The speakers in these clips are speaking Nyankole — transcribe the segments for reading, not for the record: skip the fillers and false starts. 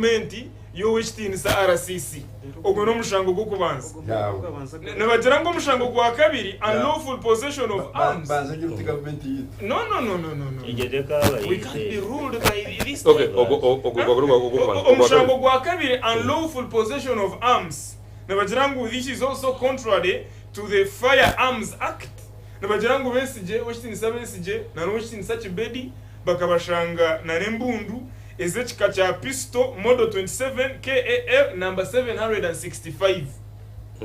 gavumenti y'Ow'ekitiinisa RCC. Ogwo n'omushango gw'okubanza. Nibagira ngu omushango gwa kabiri, unlawful possession of arms. No, no, no, no, no, no. We can't be ruled by this Okay, ogwo ogwo ogwo gwaba guri ogw'okubanza. Ogwa Omushango kabiri. gwa kabiri, unlawful possession of arms. Nibagira ngu this is also contrary to the Firearms Act. Nibagira ngu Besigye, Ow'ekitiinisa Besigye na n'Ow'ekitiinisa Kibedi bakabashanga na n'embundu ez'ekika kya pistol model 27 KAL number 765.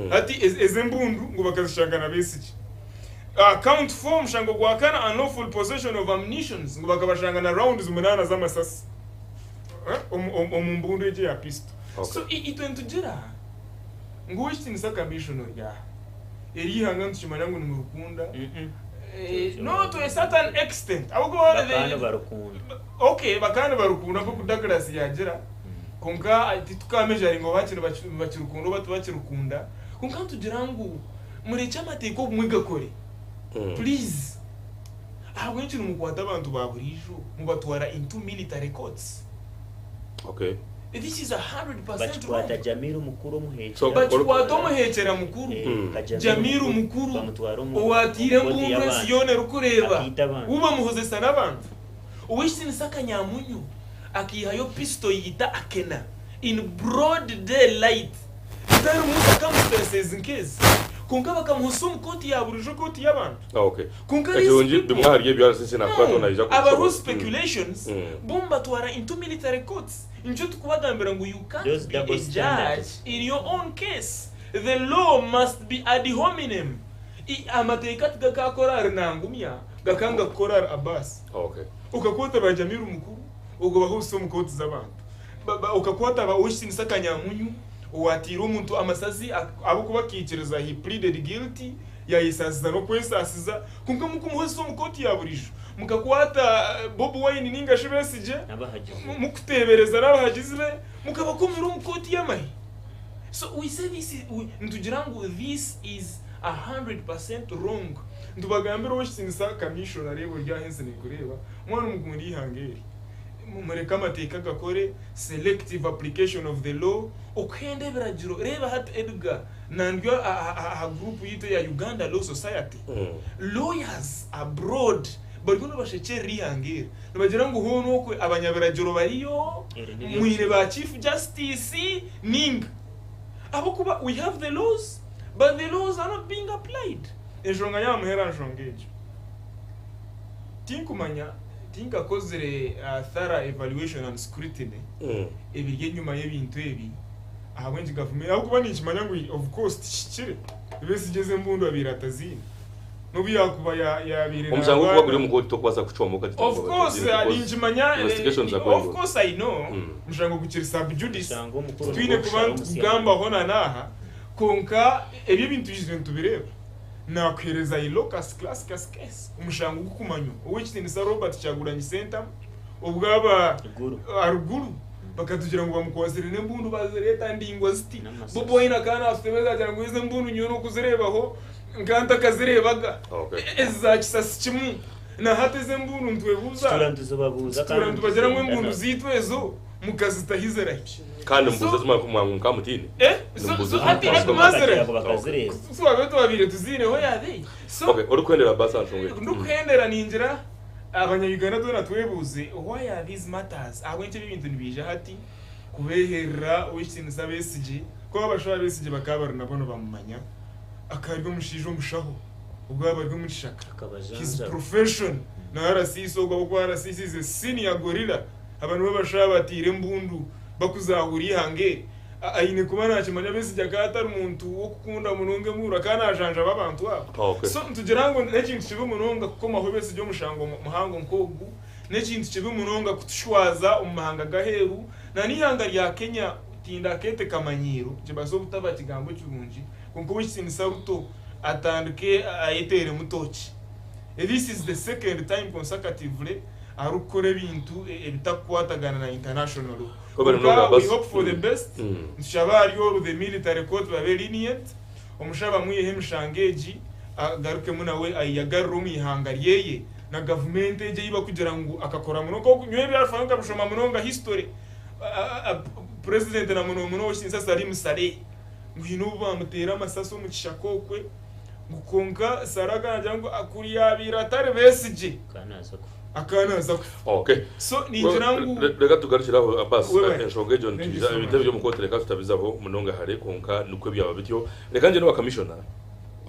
Hati ezi embundu ngu bakazishanga na Besigye. Count 4 omushango gwa kana unlawful possession of ammunitions ngu bakabashanga na rounds munaana z'amasasi omu mbundu egyo eya pistol. So itwe nitugira ngu Ow'ekitiinisa Commissioner ori aha. Eri ihanga nitukimanya ngu nimurikunda no to a certain extent ahabw'okuba Bakaba nibarikunda. Okay bakaba nibarikunda nk'oku Douglas yaagira kwonka titukamejaringa oba hakiri nibakirikunda oba tibakirikunda kwonka nitugira ngu murekye amateeka obumwe gakore please ahabw'enki nimukwata abantu ba buriijo mubatwara into military courts? Okay. This is 100% Bakikwata wrong. Jamiru mukuru omuhekyera. So, Bakikwata omuhekyera mukuru Eh, nka Jamiru mukuru bamutwara omu owatiire omu kooti embundu ensi y'abantu. yoona erikureeba Akaita abantu. wu bamuhozesa n'abantu. Ow'ekitinisa Akanyamunyu akaihayo pisito yaita Akena in broad day light etarimu circumstances nk'ezi kwonka bakamuhozesa omu kooti ya burijo kooti y'abantu. Ah, okay. Kwonka these Ekirungi people bimwe ahari ebyo RCC nakukwata no naija abariho kukushobora. Speculations bo nibatwara into military courts. Nikyo tukubagambira ngu you can't Those be a double judge standards. in your own case. The law must be ad hominem. I, amateeka tigakakora ahari Nangumya, gakanga kukora ahari Abbas. Okay. Okakwata ba Jamiru Mukuru, ogabahoosesa omu kooti z'abantu. Ba, ba, okakwata ba Ow'ekitiinisa Kanyamunyu, owateire omuntu amasasi ahabw'okuba akaikiriza, he pleaded guilty, yaayesaasiza n'okwesaasiza, kwonka mukumuhozesa omu kooti ya buriijo. Mukakwata Bobi Wine nainga shi Besigye, N'abahagizi be. mukuteebereza n'abahagizi be, mukabakomera omu kooti y'amahe. So we say this is, we, nitugira ngu this is 100% wrong. Nitubagambira ow'ekitiinisa Commissioner reeba ori aha ensi neekureeba, mwana omukunda eihanga eri. Mureke amateeka gakore, selective application of the law, okuhenda ebiragiro. Reeba hati Edgar, nandyo aha group yaitu eya Uganda Law Society, lawyers abroad bariyo nibashekyerera eihanga eri. Nibagira ngu hoona okwe abanyabiragiro bariyo, Eri niryo mwine ba Chief Justice ninga. Ahabw'okuba we have the laws but the laws are not being applied. Enshonga y'aha muheru aha nshonga egyo, tinkumanya, tinkakozire thorough evaluation and scrutiny ebiri enyima y'ebintu ebi, ahabw'enki gavumenti, ahabw'okuba ninkimanya ngu of course tikihikire, Besigye ezi embundu abaire ataziine. N'obu yaakuba yaabaire Omushango ogwo guri naarwana. omu kooti tokubaasa kucwamu okagita Of ngu course batagiine because ninkimanya, investigations are going of on. course I know, omushango gukiri sub judice, Omushango omukuru titwine nigwo kuba kushara nitugugambaho omusyano. na n'aha, kwonka ebi ebintu twizire nitubireeba. Naakuheereza a locus classicus case, omushango ogukumanywa, Ow'ekitiinisa Robert Kyagulanyi Ssentamu obu aba Gulu. Aruguru bakatugira ngu bamukwatsire n'embundu bazireeta ndaingwa ziti. N'amasasi. Bobi Wine akaba naatutebeza agira ngu ezi embundu nyowe n'okuzireebaho Nka ntakazireebaga. Okay. Ezi za kisasi kimwe. Na hati ezi embundu nitwebuuza. Tutuura nituzibabuuza Tutuura kandi nitubagira ngu nituzenda embundu na. zaitu ezo mukazitahizirahi? Kandi mubuuze So, ezi mwaku- mwa- nkamutiine. eh, so, Nimubuuze so ezi hati mwaku- hati Bakagira mwazirahi? ngu bakazireeba. Twabaire twabaire tuziineho ya they. So, Okay, orikuhendera basi aha nshonga egi. ndikuhendera ningira abanya-Uganda twena twebuuze why are these matters? Ahabw'enki ebi ebintu nibiija hati kubeeherera ow'ekitiinisa Besigye? Ku abashaho Besigye bakaba bari nabo nibamumanya. Akaba ari omushaija omushaho obwo yaaba ari omu kishaka. His Akabajanjaba. profession na RCC ogwo ahabw'okuba RCC is a senior gorilla. Aba nibo bashaho abataire embundu bakuzahura eihanga eri. Aine kuba nakimanya Besigye akaba atari muntu w'okukunda munonga embundu akaba najanjaba abantu abo. Okay. So nitugira ngu n'ekintu kibi munonga kukomaho Besigye omushango muhango nk'ogu. N'ekintu kibi munonga kutushwaza omu mahanga g'aheeru na n'eihanga rya Kenya tindakeete kamanyiiro nikibaasa obutaba kigambo kirungi. Kwonka ow'ekitiinisa Ruto atandike ayeteeremu tooki. This is the second time consecutively arikukora ebintu ebitakukwatagana na international law. Webale munonga Kwonka we Abbas. hope for the best, nitushaba ahari oru the military court babe lenient, omushaho bamwiheho emishango egi agarukemu nawe ayeyagarire omu ihanga ryeye na gavumenti egi ei bakugira ngu akakora munonga. Nyowe ebyafaayo nkabishoma munonga history. Purezidenti na muno muno ow'ekitiinisa Salim Saleh ngu haine obu baamuteera amasasi omu kishaka okwe ngu kwonka Saleh akaba naagira ngu kuri yaabaire atari Besigye akaba naaza kufa. Okay. So ningira ngu. Reka tugarukire aho Abbas, Webale. enshonga egyo Thank you nitwija so ebintu much. ebiri omu kooti reka tutabizaho munonga hare kwonka nikwo byaba bityo. Reka ngyende owa Commissioner.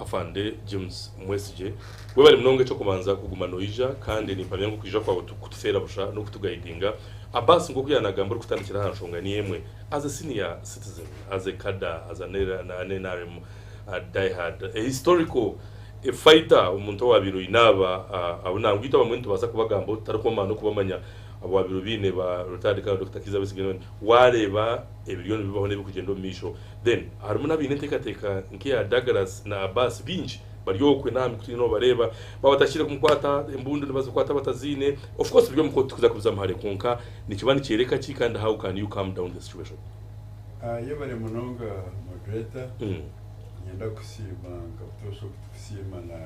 Afande James Mwesigye, webare munonga eky'okubanza kuguma noija kandi nimpamya ngu okwija kwawe tikukutufeera busha n'okutugaidinga. Abbas nk'oku yaanagamba orikutandikira aha nshonga niyo emwe, as a senior citizen, as a cadre, as an NRM diehard, a historical a fighter, omuntu owaabaire oine aba abu nangwa itwe abamwe nitubaasa kubagambaho tutarikumanya n'okubamanya abu waabaire obaine ba retired Colonel Dokita Kiiza Besigye n'abandi, waareeba ebiriyo nibibaho n'ebirikugyenda omu maisho Then harimu n'abaine enteekateeka nk'eya Douglas na Abbas baingi bari okwe n'aha mikutu yoona obareeba baaba batakiire kumukwata embundu nibazikwata bataziine of course biri omu kooti tikuza kubizamu hare kwonka nikiba nikyoreka ki kandi how can you calm down the situation? Yebare munonga moderator, niinyenda kukusiima nka butoosha oku tukusiima na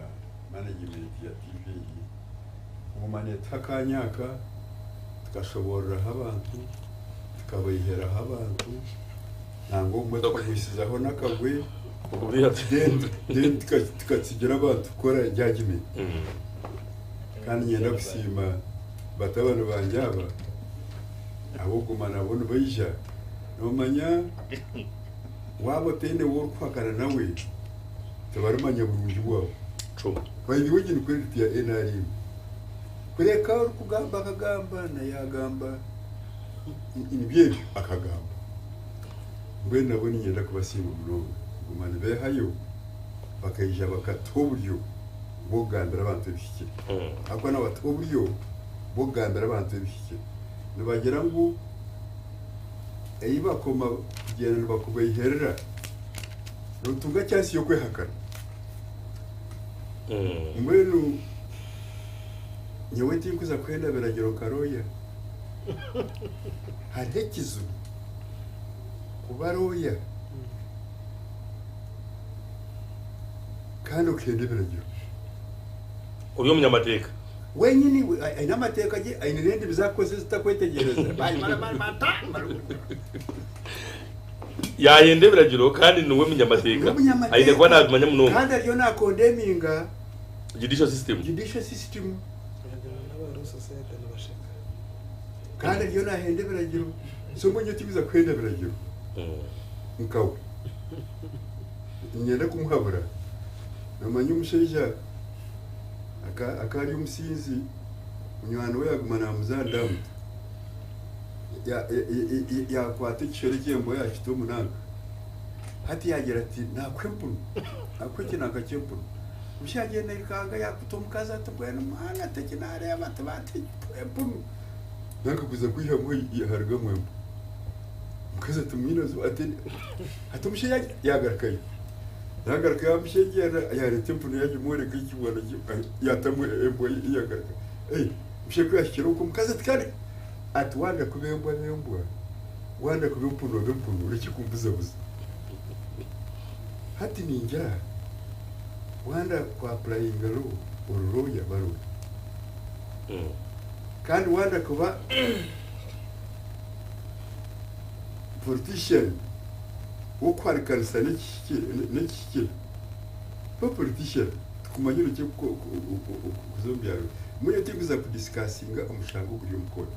management ya TV egi kuguma netuha akanya aka tukashoboororeraho abantu, tukabaiheraho abantu. Nangwa obumwe tukagwisizaho n'akagwe then then tukatsigira abantu kukora judgement. Kandi niinyenda kusiima batabani bangye aba ab'okuguma nabo nibaija. Noomanya waaba otaine ou orikuhakana nawe tibarimanya burungi bwawe. By the way egi ni credit ya nrm. Kureka orikugamba akagamba na yaagamba nibyo ebyo akagamba. Mbwenu nabwo niinyenda kubasiima munonga kuguma nibeehayo bakaija bakatuha oburyo bw'okugambira abantu ebihikire. Ahabw'okuba nibatuha oburyo bw'okugambira abantu ebihikire. Nibagira ngu ei bakoma kugyenda nibakubeiherera, nootunga chansi y'okwehakana. Mbwenu nyowe tinkuza kuhenda biragiro nka looya. Hariho ekizibu kuba looya kandi okahenda ebiragiro. Ori omunyamateeka. Wenyini aine amateeka gye, aine n'endimi ezi arikukozesa ezi tutakwetegyereza. Yaahenda ebiragiro kandi niwe munyamateeka. Niwe munyamateeka. Aine kuba naabimanya munonga. Kandi ariyo naakondeminga Judicial system. judicial system. Kandi ariyo naahenda ebiragiro. So mbwenu nyowe tindikuza kuhenda biragiro nkawe. Niinyenda kumuhabura. Noomanya omushaija akaba ari omusinzi, munywani we yaaguma naamuzaanira aha mutwe. Yaakwata ekishoro eky'embwa yaakita omu nanka. Hati yaagira ati, Naakuha empunu, naakuha ekinanka ky'empunu. Busha yaagyenda airukanga yaakuta omukazi ati, Mbwenu mwana ati eki naareeba ati baata empunu. Nanka kuza kwihamu harugamu embwa. Omukazi ati, Mwinazi ati, hati omushaija yaagarukayo. Yaagaruka yaamushengyerera yaareeta empunu yaagimworeka ekibwana yaatamu embwa yaagaruka. Omushaija ku yaahikire okwo omukazi ati, Kare! Ati, Wanda kuba embwa ba embwa, wanda kuba empunu obe empunu, orekye kumbuzabuza. Hati ningira wanda ku apurayinga law ori lawyer ba lawyer. Kandi wanda kuba politician w'okuharikanisa n'ekihikire, ba politician tikumanya orekye kuza omu byaro. Mbwenu tinkuza kudisikasinga omushango oguri omu kooti.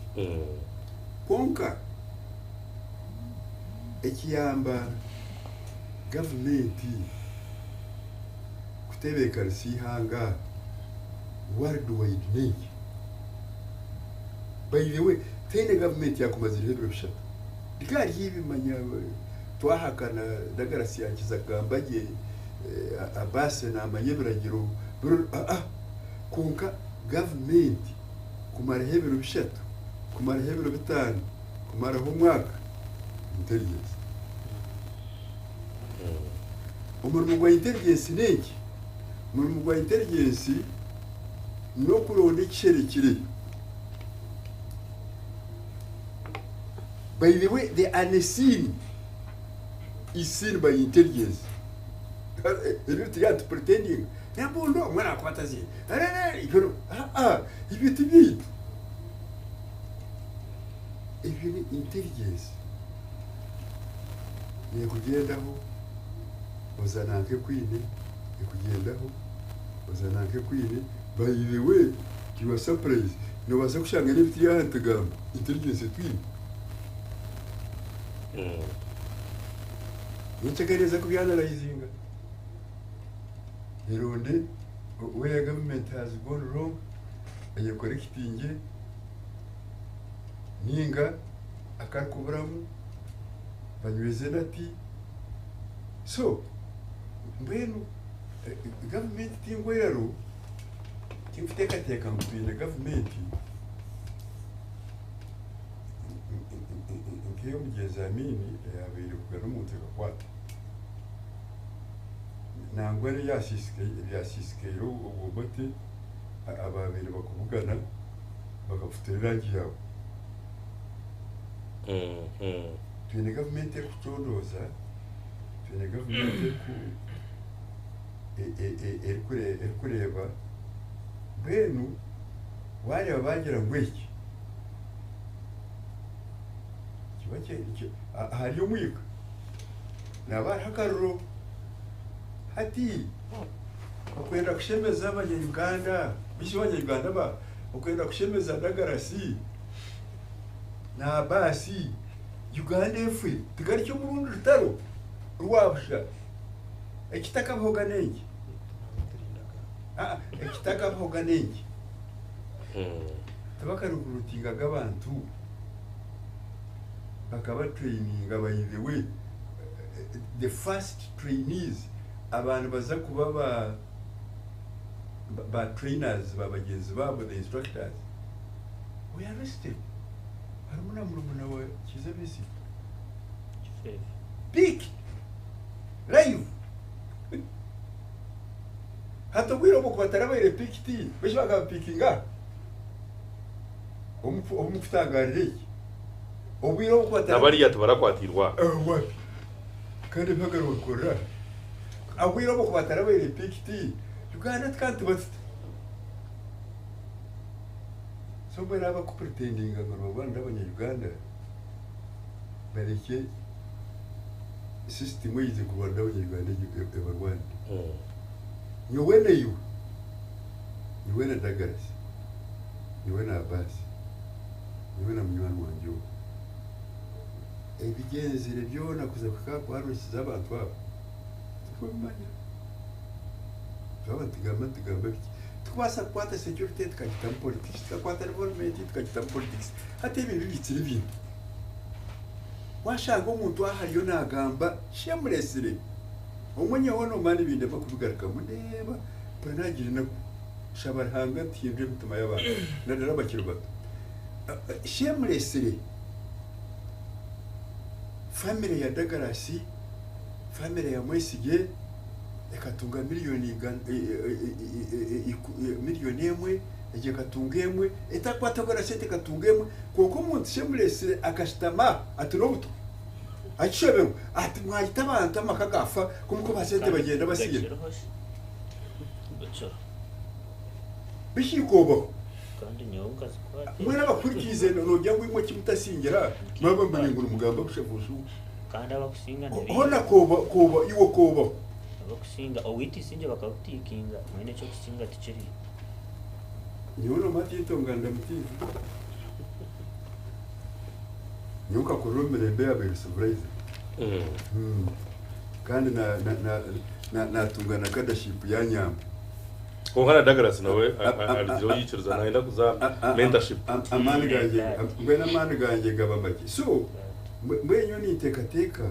Kwonka ekiyamba gavumenti kutebeekanisa eihanga world wide n'enki? By the way, tihaine gavumenti yaakumazireho ebiro bishatu. Rikaba riri manya twahakana Douglas yankiza kugamba gye, Abbas naamanya ebiragiro, aa kwonka gavumenti kumaraho ebiro bishatu, kumaraho ebiro bitaano, kumaraho omwaka, intelligence. Omurimo gwa intelligence n'enki? Omurimo gwa intelligence n'okuronda ekisherekire. By the way, the unseen is seen by intelligence. Ebyo turi aha nitupretendinga. Embundu omwe naakwata zi. Ebyo ti byaitu. Ebyo ni intelligence. Neekugyendaho oza nanka ekwine, ekugyendaho oza nanka ekwine, by the way to your surprise noobaasa kushanga n'ebi turi aha nitugamba intelligence etwine. Nyencakare neeza kubyanarayizinga eronde where government has gone wrong eyekorekitingye ninga akarikuburamu banyweze nati. So mbwenu gavumenti tingwa eiraro, tinkuteekateeka ngu twine gavumenti nk'ey'omugyenzi Amin eyaabaire kugana omuntu ekakwata. Nangwa ebyasiisikaire obwo Obote abaabaire bakubugana bakafutura erangi yaabo. Twine gavumenti erikucondooza, twine gavumenti erikureeba, mbwenu waareeba baagira ngu eki nikiba hari omwika, nihaba hariho akariro. Hati okwenda kushemeza abanya-Uganda, beitu abanya-Uganda aba, okwenda kushemeza Dagarasi na Abaasi, Uganda efwe, tigarukye omu rundi rutaro rwa busha. Ekitakabahoga n'enki? Aa, ekitakabahoga n'enki? Tibakarukurutingaga abantu bakabatraininga by the way, the first trainees aba nibaza kuba ba ba trainers ba bagyenzi baabo the instructors were arrested harimu na murumuna wa Kiiza Besigye Kifeefe. Picked live hati obwire obwo kubatarabaire picked beshi bakabapikinga obu mukutangarira eki obwire obu Na bariya tibarakwatiirwe aha. Wapi kandi ebihagaro babikorera aha. Obwire obu kubatarabaire picked Uganda tukaba nituba tuta? So mbwenu abakupretendinga ngu nibarwanira abanya Uganda barekye system eyize kurwanira abanya Uganda ebarwanire. Nyowe naiwe, nyowe na Douglas, nyowe na Abbas, nyowe na munywani wangye ogu, ebigyenzire byona kuza kuhika aha kuharwisiza abantu aba, tikubimanya. Twaba nitugamba nitugamba biki? Tikubaasa kukwata security tukagitamu politics, tukakwata development tukagitamu politics. Hati ebi bibitsire ebintu. Washanga omuntu aha ariyo nagamba shamelessly, obumwe nyowe nomanya nibindema kubigarukamu ndeeba mpurira nagira enaku. Shaba Ruhanga atuhindure emitima y'abantu nadala abakiri bato. Shamelessly, family ya Douglas, family ya Mwesigye ekatunga miriyoni miriyoni emwe, egyo ekatunga emwe, etakukwatwaho na sente ekatunga emwe, kwonka omuntu shamelessly akashutama ati n'obutwa akishoberwa ati mwayita abantu amaka gaafa kwonka ba sente bagyenda basiima. Gakiriho shi? Gakiriho. Bihikoobaho. Kandi nyowe nkazikwata. Mbwenu abakuhurikiize noogira ngu imwe kimutasingira mwaba mumanya ngu nimugamba busha busha. Kandi abakusinga nibaija. Hoona kooba kooba iwe okoobaho. Abakusinga owaitu isingye bakabutiikinga mbwenu eky'okusinga tikiriyo. Nyowe noomanya tintongana mutiivi. Nyowe nkakurira omu mirembe eyaabaire civilized. Kandi na na na na naatunga na cadreship yaanyamba. Kwonka na Douglas nawe arigireho yaikiriza nayenda kuza mentorship. Amaani gangye mbwenu amaani gangye gaba makye. So mbwenu nyowe ninteekateeka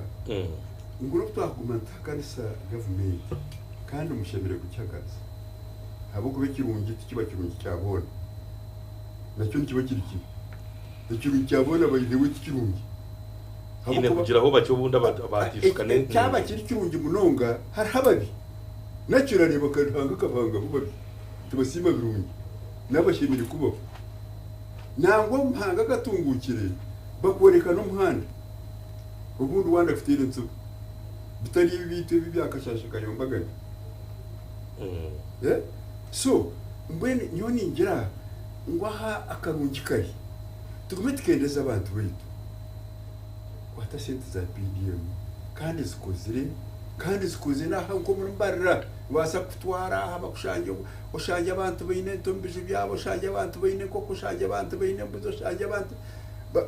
ngu n'obu twakuguma nituhakanisa gavumenti kandi mushemereire kugihakanisa ahabw'okuba ekirungi tikiba kirungi kya boona. Nakyo nikiba kiri kibi. Ekirungi kya boona by the way tikirungi. Haine Ahabw'okuba kugiraho bakye obundi abateishukane. Kyaba kiri kirungi munonga hariho ababi. Nakyo orareeba ka Ruhanga akabahangaho babi, tibasiima birungi, n'abashemereire kubaho. Nangwa omu mahanga agatunguukire bakworeka n'omuhanda ogundi waanda kuteera entsibo, bitari ebi byaitu ebi ebya kashaasha kayombagane. So mbwenu nyowe ningira ngu aha akarungi kari, tugume tukendeze abantu baitu. Kwata sente za PDM, Kandi zikozire, kandi zikozire n'aha nk'omuri Mbarara, nibabaasa kukutwara aha bakushangye oshangye abantu baine ente omu biju byabo, oshangye abantu baine enkoko, oshangye abantu baine embuzi, oshangye abantu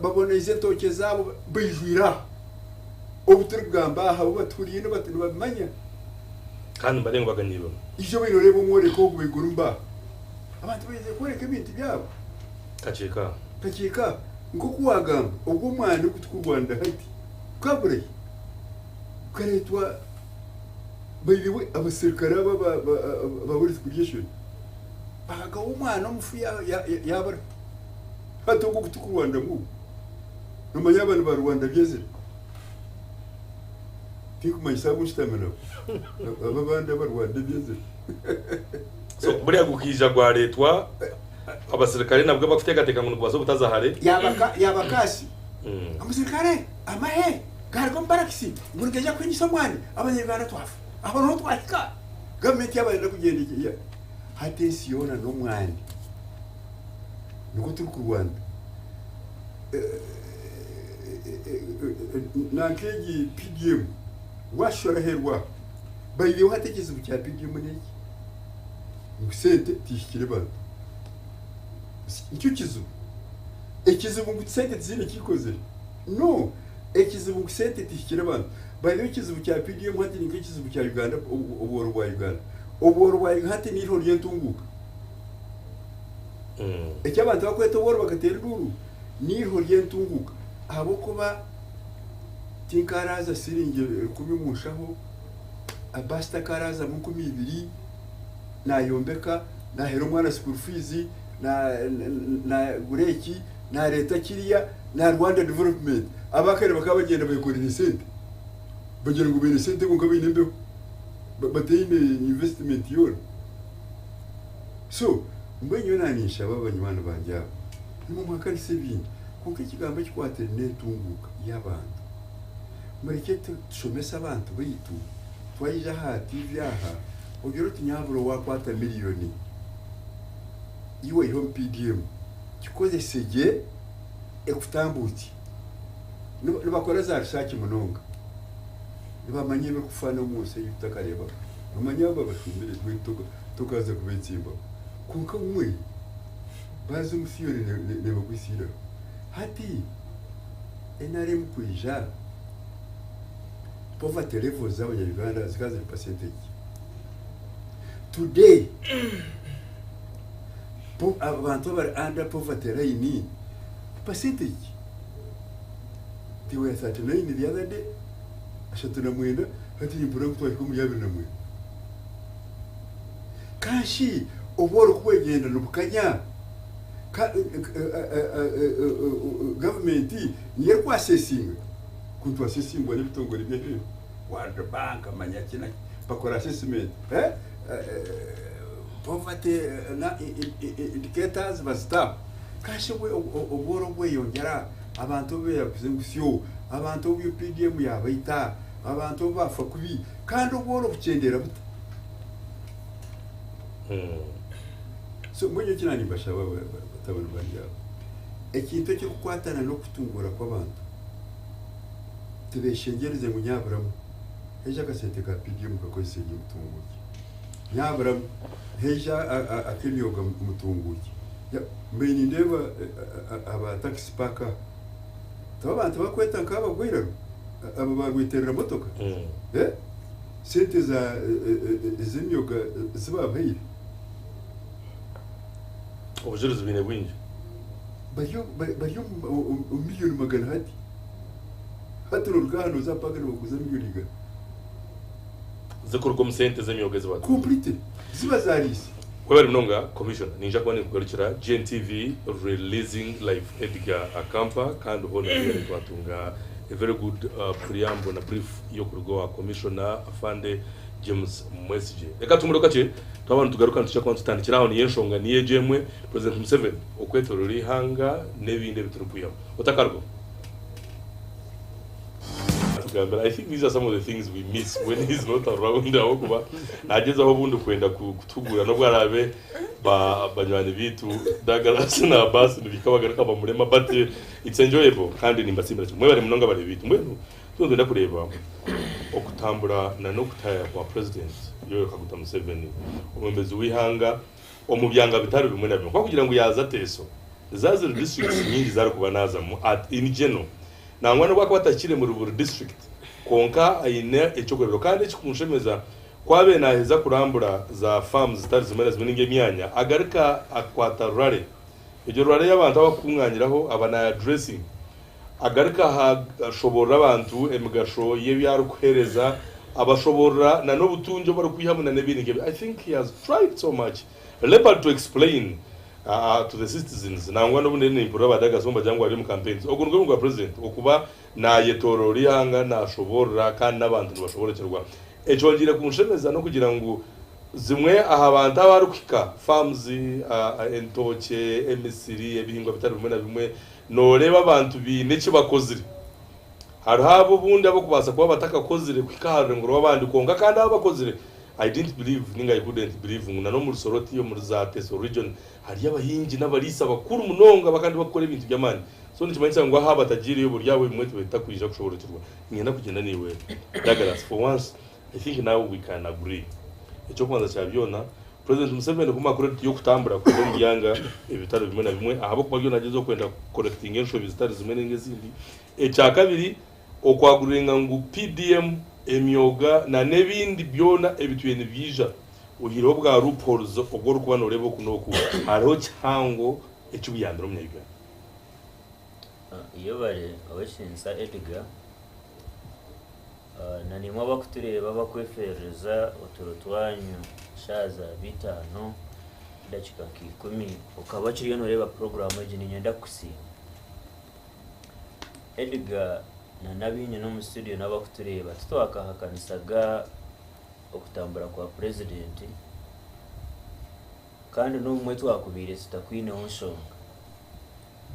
baboneize entookye zaabo baijwire aha. Obu turikugamba aha bo batuhuriire nibabimanya. Kandi nibareeba ngu baganyiirwemu. Ija obaire oreeba omworeko ogu baiguru mba. Abantu baizire kworeka ebintu byabo. Kakiika. Kakiika. Nk'oku waagamba, ogwo omwani ogu tukurwanira hati gukaba gurahi? Gukareetwa by the way abaserukare aba aba wealth creation baagawa omwana omufu yaabura. Hati ogu ogu tukurwaniramu ogu, noomanya aba nibarwanira byezire. Tinkumanyisa abu nshutami nabo. Aba abandi abarwanira ebyezire. So buriya gukaija gwareetwa abasirikare nabwo bakuteekateeka ngu nigubaasa obutaza hare. Yaaba kaasi. Omusirikare, amahe gaaruga omu barakisi ngu nigaija kuhinyisa omwani, Abanya-Uganda twafa. Aho niho twahika. Gavumenti yaaba neenda kugyenda hati ensi yoona n'omwani. Nigwo turikurwana. Nanka egi PDM waashora aheeru aho, baireho hati ekizibu kya PDM n'eki ngu sente tihikire bantu. Nikyo kizibu. Ekizibu ngu sente tiziine eki ikozire. No, ekizibu ngu sente tihikire bantu. Baireho ekizibu kya PDM hati ni nk'ekizibu kya Uganda obworo bwa Uganda. Obworo bwa hati n'eiriho ry'entunguuka. Eki abantu barikweta obworo bakateera enduuru n'eiriho ry'entunguuka ahabw'okuba tinkaraaza siringi rukumi omu nshaho, Abaasi takaraazamu 2000, naayombeka, naaheera omwana school fees, naagura eki, naareeta kiriya, na Rwanda development. Abakare bakaba bagyenda beekoreire esente bagira ngu baine esente kwonka baine embeho, bataine investment yoona. So mbwenu nyowe naninshaba banywani bangye aba nimwe muhakanise ebindi kwonka ekigambo ekikwatiraine n'entunguuka y'abantu murekye tushomese abantu baitu twaija aha TV aha ogire oti nyabura owakwata miriyoni iwe oihe omu PDM kikozese gye ekutambuukye. Nibakora za research munonga nibamanya ebirikufana omunsi ei tutakareebaga. Nomanya abo abashumbire itwe tokaza kubetsimbaho. Kwonka obumwe baaza omu theory nebagwisa eiraro. Hati nrm kwija, poverty levels z'abanya Uganda zikaba ziri percentage ki? Today abantu abari under poverty line percentage ki? They were 39 the other day, 39, hati nimpurira ngu twahika omuri 29. Ka shi obworo ku bwegyenda nibukanya, ka gavumenti niyo erikwasesinga? Ku nitwasesingwa n'ebitongore by'aheeru, World Bank manya ki na ki, bakora assessment, poverty indicators bazita aho. Ka shi obworo bweyongyera, abantu obu beeyaguza engusyo, abantu obu UPDM yaabaita, abantu obu baafa kubi, kandi obworo bukyendeera buta? So mbwenu eki naanimbashaba batabani bangye aba, ekintu ekirikukwatana n'okutunguura kw'abantu, tibeeshengyereze ngu nyaburamu haija akasente ka PDM kakozese gye mutunguukye, nyaburamu haija ak'emyoga mutunguukye. Mbaire nindeeba aba taxi park aha, tibo abantu barikweta nk'abagwa eiraro, aba ba rweterera motoka? Sente za ez'emyoga ezi baabahaire. Obujurizi bwine bwingi. Bari bari omu miriyoni magana hati. Hati noruga aha nooza aha paaka nibakuguza miriyoni igana. Zikuruga omu sente z'emyoga ezi baatungire. Completely. Zibazaariise. Webare munonga Commissioner. Ninja kuba ninkugarukira GNTV Releasing Life Edgar Akampa kandi hoona twena twatunga a very good preamble na brief y'okuruga owa Commissioner Afande James Mwesigye. Reka tumure kakye twaba nitugaruka nitwija kuba nitutandikira aho niyo enshonga niyo egyo emwe President Museveni okwetorora eihanga n'ebindi ebi turikwihamu. Otakarugaho. Atugambira I think these are some of the things we miss when he's not around ahabw'okuba nagyezaho obundi kwenda kutuhugura n'obu araabe ba banywani baitu Douglas na Abbas nibihika bagaruka bamurema but it's enjoyable kandi nimbasiimira kimwe. Mwebare munonga abareebi baitu. Mbwenu turiyo nitwenda kureeba. Okutambura na n'okutaya kwa President Yoweri Kaguta Museveni, omwebembezi w'eihanga omu byanga bitari bimwe na bimwe ku arikugira ngu yaaza Teso, niziba ziri districts nyingi ezi arikuba naazamu at in general. Nangwa n'obu akuba atahikire muri buri district kwonka aine eky'okureeberaho kandi ekikunshemeza ku abaire naaheza kurambura za farms zitari zimwe na zimwe ninga emyanya agaruka akwata rally. Egyo rally y'abantu abakukunganyiraho aba naya addressing Agaruka aha ashoboorora abantu emigasho y'ebi arikuheereza, abashoboorora na n'obutungi obu arikwihamu na n'ebindi nk'ebyo. I think he has tried so much laboured to explain to the citizens nangwa n'obu ndiyo nimpurira ba Douglas bo nibagira ngu ari omu campaigns. Ogwo nigwo murimo gwa president okuba nayetooroora eihanga, nashoboorora kandi n'abantu nibashoborokyerwa. Ekyongyeire kunshemeza n'okugira ngu zimwe aha bantu abu arikuhika, farms, entookye, emisiri, ebihingwa bitari bimwe na bimwe, Nooreeba abantu baine eki bakozire. Hariho abo obundi abarikubaasa kuba batakakozire kuhika aha rurengo rw'abandi kwonka kandi abo abakozire, I didn't believe ninga I couldn't believe ngu na n'omuri Soroti omuri za Teso region hariyo abahingi n'abariisa bakuru munonga kandi barikukora ebintu by'amaani. So nikimanyisa ngu aha batagiireyo buri aho ebimwe tibitakwija kushoborokyerwa. Niinyenda kugyenda naiwe Douglas for once I think now we can agree. Eky'okubanza kya byona, President Museveni kumuha credit y'okutambura kuza omu byanga ebitari bimwe na bimwe ahabw'okuba ariyo nagyezaho kwenda ku correctinga enshobi zitari zimwe ninga ezindi. Ekyakabiri, okwaguringa ngu PDM, emyoga na n'ebindi byona ebitwire nibyija oihireho bwa loopholes obu orikuba noreeba oku n'oku, hariho kihango ekibuyambire omunya Uganda. Yebare Ow'ekitinisa Edgar. Na naimwe abakutureeba abakwefeerereza oturo twanyu shaaha za bitaano edakiika nka ikumi okaba okiriyo nooreeba puroguraamu egi niinyenda kukusiima. Edgar na n'abu nyine omu situdiyo n'abakutureeba titwakahakanisaga okutambura kwa purezidenti kandi n'obumwe twakubaire tutakwineho nshonga.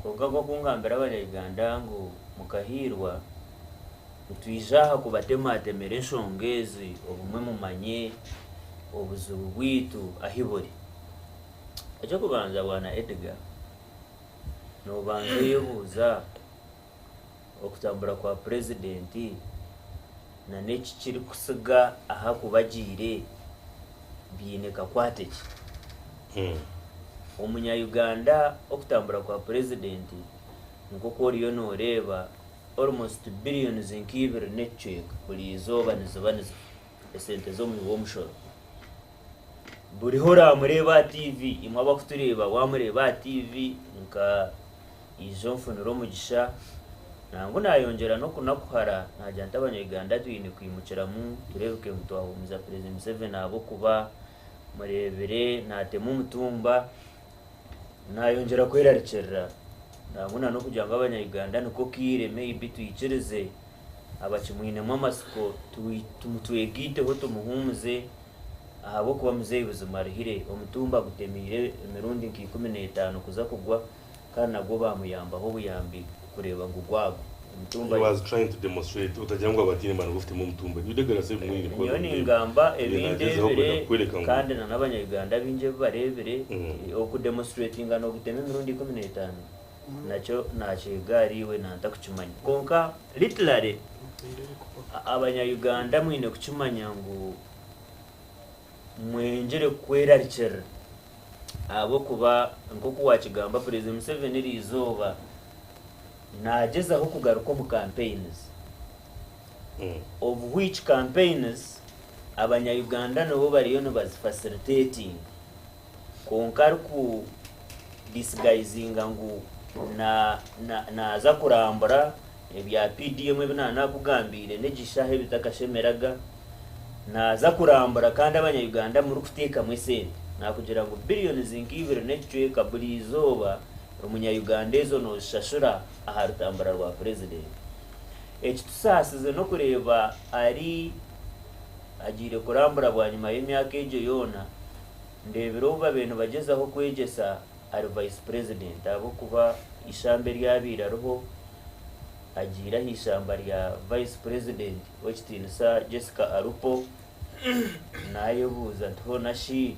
Kwonka nk'oku ngambira Abanya-Uganda ngu mukahiirwa, nitwija aha kubatematemera enshonga ezi obumwe mumanye obuzibu bwaitu ahi buri. Eky'okubanza Bwana Edgar, nobanza oyebuuza okutambura kwa Purezidenti na n'eki kirikutsiga ahu akuba agiire biine kakwate ki? Omunya Uganda okutambura kwa purezidenti nkoku oriyo noreeba almost billions nka ibiri nekicweka buri izooba niziba nizifa esente zomuhi womushoro. Buriho oramureeba aha TV imwe abakutureeba wamureeba aha TV nka ijo nfunire omugisha nangwa nayongyera nokunakuhara nagira nti abanya Uganda twine kwimukiramu turebeke ngu twahumuza president Museveni ahabwokuba Mureebire naatema omutumba, naayongyera kwerarikirira. Nangwa na n'okugira ngu Abanya-Uganda niko kaire maybe twikirize abakimwinemu amatsiko twegaiteho tumuhuumuze ahabw'okuba muzeeyi buzima aruhire. Omutumba agutemeire emirundi nka 15 kuza kugwa kandi nagwo baamuyambaho obuyambi kureeba ngu gwagwa. He was trying to demonstrate otagira ngu abataine maani g'okutema omutumba. Ebyo Douglas ebimwe oine kuba Nyowe nobireba. ningamba Ebyo ebi nagyezaho kwenda ndeebire kukworeka ngu kandi na n'abanya-Uganda abaingi ebi bareebire, okudemonstratinga n'ogutema emirundi 15 nakyo nakyega ahariiwe nantakukimanya. Kwonka literally abanya-Uganda mwine kukimanya ngu mwengire kwerarikirira ahabw'okuba nk'oku waakigamba Purezidenti Museveni eriizooba Naagyezaho kugaruka omu campaigns of which campaigns abanya Uganda nibo bariyo nibazi facilitating kwonka ariku disguisinga ngu naaza kurambura ebya PDM ebi naaba nakugambiire n'egishaha ebitakashemeraga naaza kurambura kandi abanya Uganda murikuteekamu esente nakugira ngu billions nka ibiri n'ekicweka buri izooba Omunya Uganda ezo nozishashura aha rutambura rwa purezidenti. Ekitusaasize n'okureeba ari agiire kurambura bwanyima y'emyaka egyo yoona, ndeebire obu babaire nibagyezaho kwegyesa ari vice president ahabw'okuba eishamba eryabaire ariho agiire aha ishamba rya vice president w'ekitiinisa Jessica Alupo nayebuuza nti hoona shi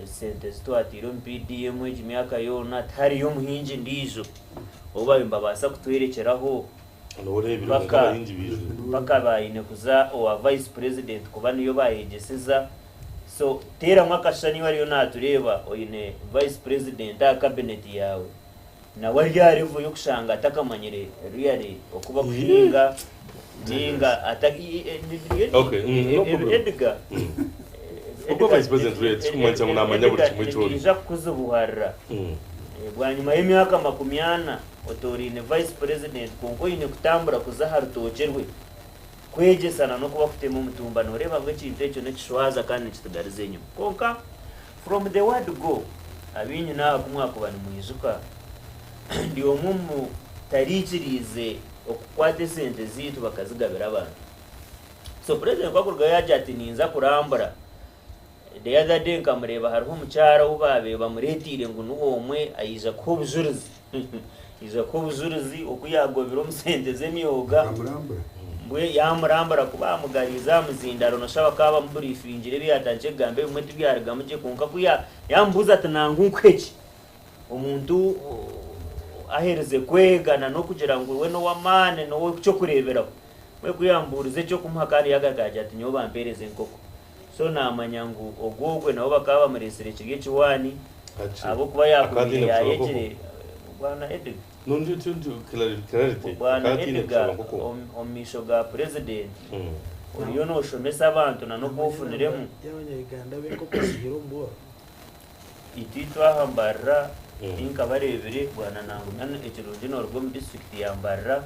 Esente ezi twataire omu PDM egi myaka yoona tihariyo omuhingi ndiijo ou baabaire nibabaasa kutwerekyeraho Nooreebire kwonka mpaka. abahingi baijwire. Mpaka baine kuza owa vice president kuba niyo bayegyeseza. So teeramu akashushani iwe ariyo natureeba oine vice president aha cabinet yaawe nawe ari aha level yokushanga atakamanyire really oku bakuhinga ninga Okay, no problem. Edgar Okuba vice president really tikikumanyisa ngu namanya buri kimwe kyona. Nikiija kukuzibuharira. Bwanyima y'emyaka 40 otooraine vice president kwonka oine kutambura kuza aha rutookye rwe kwegyesa na n'okuba kutema omutumba nooreeba ngu ekintu ekyo n'ekishwaza kandi nikitugariza enyima. Kwonka from the word go abainyina aha ku mwakuba nimwijuka ndi omwe omu tariikiriize okukwata esente zaitu bakazigabira abantu. So president ku akurugayo yaagira ati ninza kurambura, The other day nkamureeba hariho omukyara ou baabaire bamureeteire ngu niwe omwe aija kuha obujurizi aija kuha obujurizi oku yaagobire omu sente z'emyoga Bakamurambura. Mbwe yaamurambura ku baamugariize aha muzindaro noshusha bakaba bamuburifingire ebi yaatandikire kugamba ebimwe tibyarugamu gye kwonka ku ya yaamubuuza ati nangwa nkuhe ki? Omuntu aherize kwega na n'okugira ngu we n'ow'amaani n'ow'eky'okureeberaho mbwe ku yaamubuurize eky'okumuha kandi yaagaruka yaagira ati nyowe bampeereze enkoko. So namanya ngu ogwo ogwe nabo bakaba bamuresire kiri ekiwani ahabwokuba yakubaire yayegire Bwana Edgar Bwana Edgar omu maisho ga president oriyo noshomesa abantu na noku ofuniremu. Itwe itwe aha Mbarara tinkabareebire bwana nangumya ekirungi noruga omu district ya Mbarara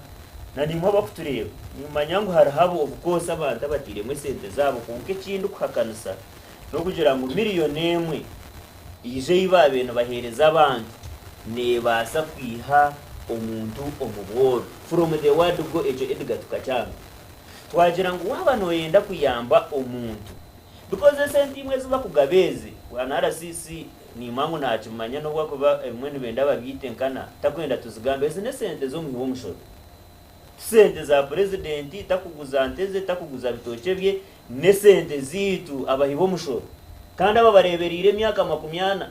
na naimwe abakutureeba nimumanya ngu hariho abo of course abantu abatairemu esente zaabo kwonka ekindikuhakanisa nokugira ngu million emwe eija ei baabaire nibaheereza abantu nebaasa kwiha omuntu omu bworo from the word go ekyo Edgar tukakyanga twagira ngu waaba noyenda kuyamba omuntu Because esente imwe ezi bakugaba ezi, bwana RCC nimanya ngu nakimanya nobu akuba ebimwe nibenda babyite nkana, takwenda tuzigambe, ezi nesente zomuhi womushoro. Tisente za president, takuguza nte ze, takuguza bitookye bye, nesente ziitu abahi bomushoro. Kandi aba barebereire emyaka 40.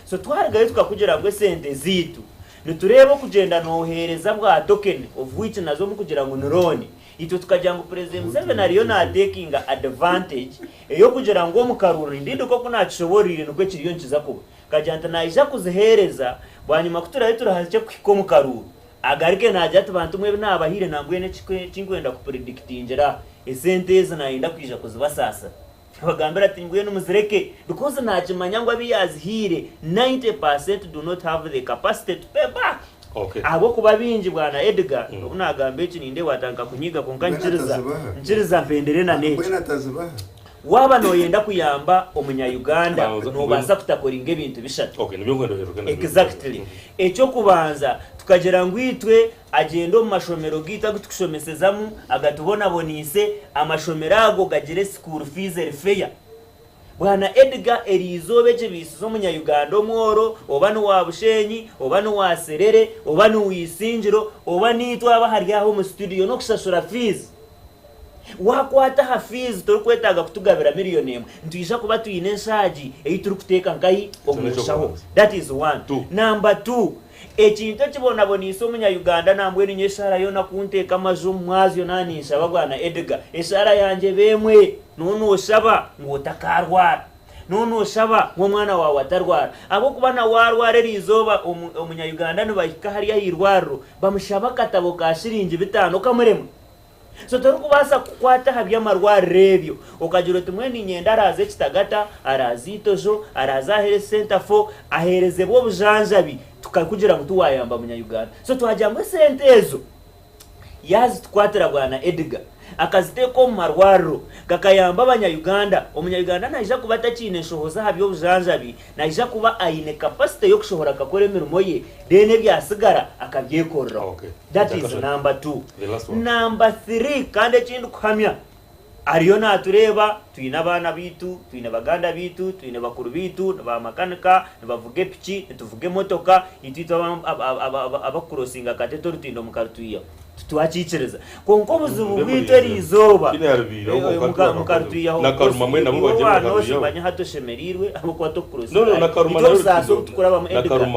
So twarugayo tukakugira ngu esente ziitu, nitureeba okugyenda nohereza bwa token of which nazo mukugira ngu ni loan, Itwe tukagira ngu Purezidenti Museveni ariyo naatekinga advantage ey'okugira ngu omu karuuru indeed nk'oku naakishobooroire nikwo kiriyo nikiza kuba. Nkagira nti naija kuziheereza bwanyima ku turaabe turahakye kuhika omu karuuru agaruke naagira ati bantu mwe ebi naabahaire nambwenu eki nkwenda kupuredikitingira aha esente ezi naayenda kwija kuzibasaasira. Abagambira ati mbwenu muzireke because nakimanya ngu abu yazihaire 90% do not have the capacity to pay back Okay. ahabw'okuba abaingi bwana Edgar obu nagamba eki nindeeba watandika kunyiga kwonka Mbwenu nkiriza atazibaha. nkiriza mpendere na n'eki Mbwenu atazibaha. waaba noyenda kuyamba omunya Uganda Banza- nobaasa kutakoringa ebintu bishatu Okay, nibyo nkwenda oheruke nabyo. Exactly. Eky'okubanza tukagira ngu itwe Agyende omu mashomero gaitu agu tukushomesezamu agatubonaboneise, amashomero ago gagire school fees eri fair. Bwana Edgar eriizooba ekibaisize omunya-Uganda omworo, oba n'owa Bushenyi, oba n'owa Serere, oba n'owa Isingiro, oba naitwe aba ahari aha omu studio n'okushashura fees. Waakwata aha fees torikwetaaga kutugabira million emwe, nitwija kuba twine enshaagi ei turikuteeka nkahi? Omu nshaho. That is one. Number two, Ekintu ekibonaboneise omunya Uganda nambwenu nyowe eshaara yoona kunteeka amaju omu mwazyo naaba ninshaba bwana Edgar eshaara yangye ebe emwe noba noshaba ngu otakarwara noba noshaba ngu omwana waawe atarwara ahabw'okuba na warwara eriizooba omunya Uganda nibahika hariya ahairwariro bamushaba akatabo ka shiringi bitaano kamurema. So torikubaasa kukwata aha by'amarwariro ebyo okagira oti mbwenu niinyenda araaze Kitagata, araaze Itojo, araaze aha Health Centre Four aheerezebwe obujanjabi tukakugira ngu tiwaayamba munya-Uganda. So twagira ngu esente ezo yaazitukwatira Bwana Edgar akaziteeka omu marwariro gakayamba abanya-Uganda, omunya-Uganda naija kuba atakiine nshohoza aha by'obujanjabi, naija kuba aine capacity y'okushohora akakora emirimo ye then ebyatsigara akabyekoreraho. Okay. That is number two. Number three kandi eki ndikuhamya ariyo naatureeba twine abaana baitu, twine baganda baitu, twine bakuru baitu ni baamakanika, nibavuga epiki, nituvuga emotoka, itwe itwe abakukurosinga Katete orutindo mukarutwihaho. Titwakiikiriza. Kwonka obuzibu bwaitu eri izooba, mukarutwihaho iwe waanoosha manya hati oshemereirwe ahabw'okuba tokukurosinga hare. Itwe obusaasi obu tukurabamu Edgar,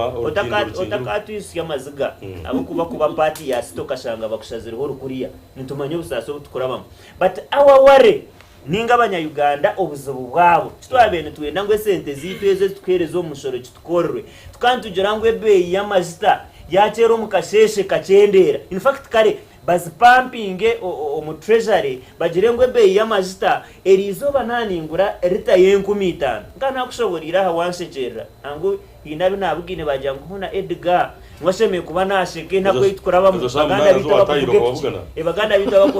otakaatwitsya amaziga ahabw'okuba kuba part ya city okashanga bakushazireho ori kuriya. Nitumanya obusaasi obu tukurabamu. But our worry ninga abanya Uganda obuzibu bwabo, titwabaire nitwenda ngu esente zaitu ezo ezitukuheereza omu mushoro kitukorerwe. Tukaba nitugira ngu ebeeyi y'amajuta yaakyera omu kasheeshe ekakyendeera. In fact kare bazipampinge omu treasury bagire ngu ebeeyi y'amajuta eriizooba naaba ningura lita y'enkumi itaano. Nka naakushoboreire aha wanshekyerera ngu haine abu naabugaine baagira ngu hoona Edgar ngu ashemereire kuba naasheka enaku ei tukurabamu. Ezo shaaha Baganda munaana baitu ezi abakuvuga waatahire epiki, okababugana? baganda baitu abaku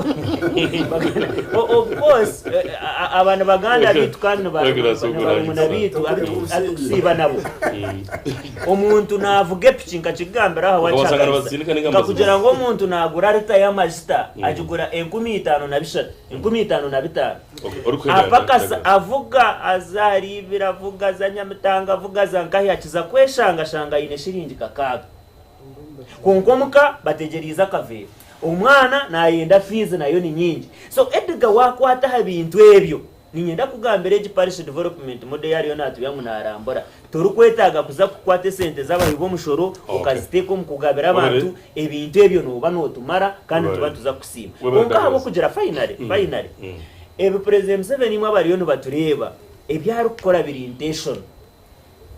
of course aba ni baganda baitu kandi ni Douglas ni barumuna Ogurangisa. baitu abitukusiiba nabo. Omuntu naavuga epiki nkakikugambira aha Okabashanga wakihakanisa nibazitsindika ninga mazima? nkakugira ngu omuntu naagura lita y'amajuta agigura 5300, 5500. Okay, orikuhenda Apakasa Douglas. avuga aza ahari Ibira avuga aza Nyamitanga avuga aza nkahi akiza kweshangashanga aine shiringi kakaaga. Kwonka omuka bategyereize akaveera. Omwana nayenda fiizi nayo ni nyingi. So Edgar wakwata aha bintu ebyo, niinyenda kukugambira egi parish development model ei ariyo natuubya ngu narambura, torikwetaaga kuza kukwata esente z'abahi b'omushoro okaziteeka omu kugabira abantu, ebintu ebyo nooba nootumara kandi nituba nituza kukusiima. Kwonka ahabw'okugira finally, finally, ebi President Museveni imwe abariyo nibatureeba, ebi arikukora biri intentional.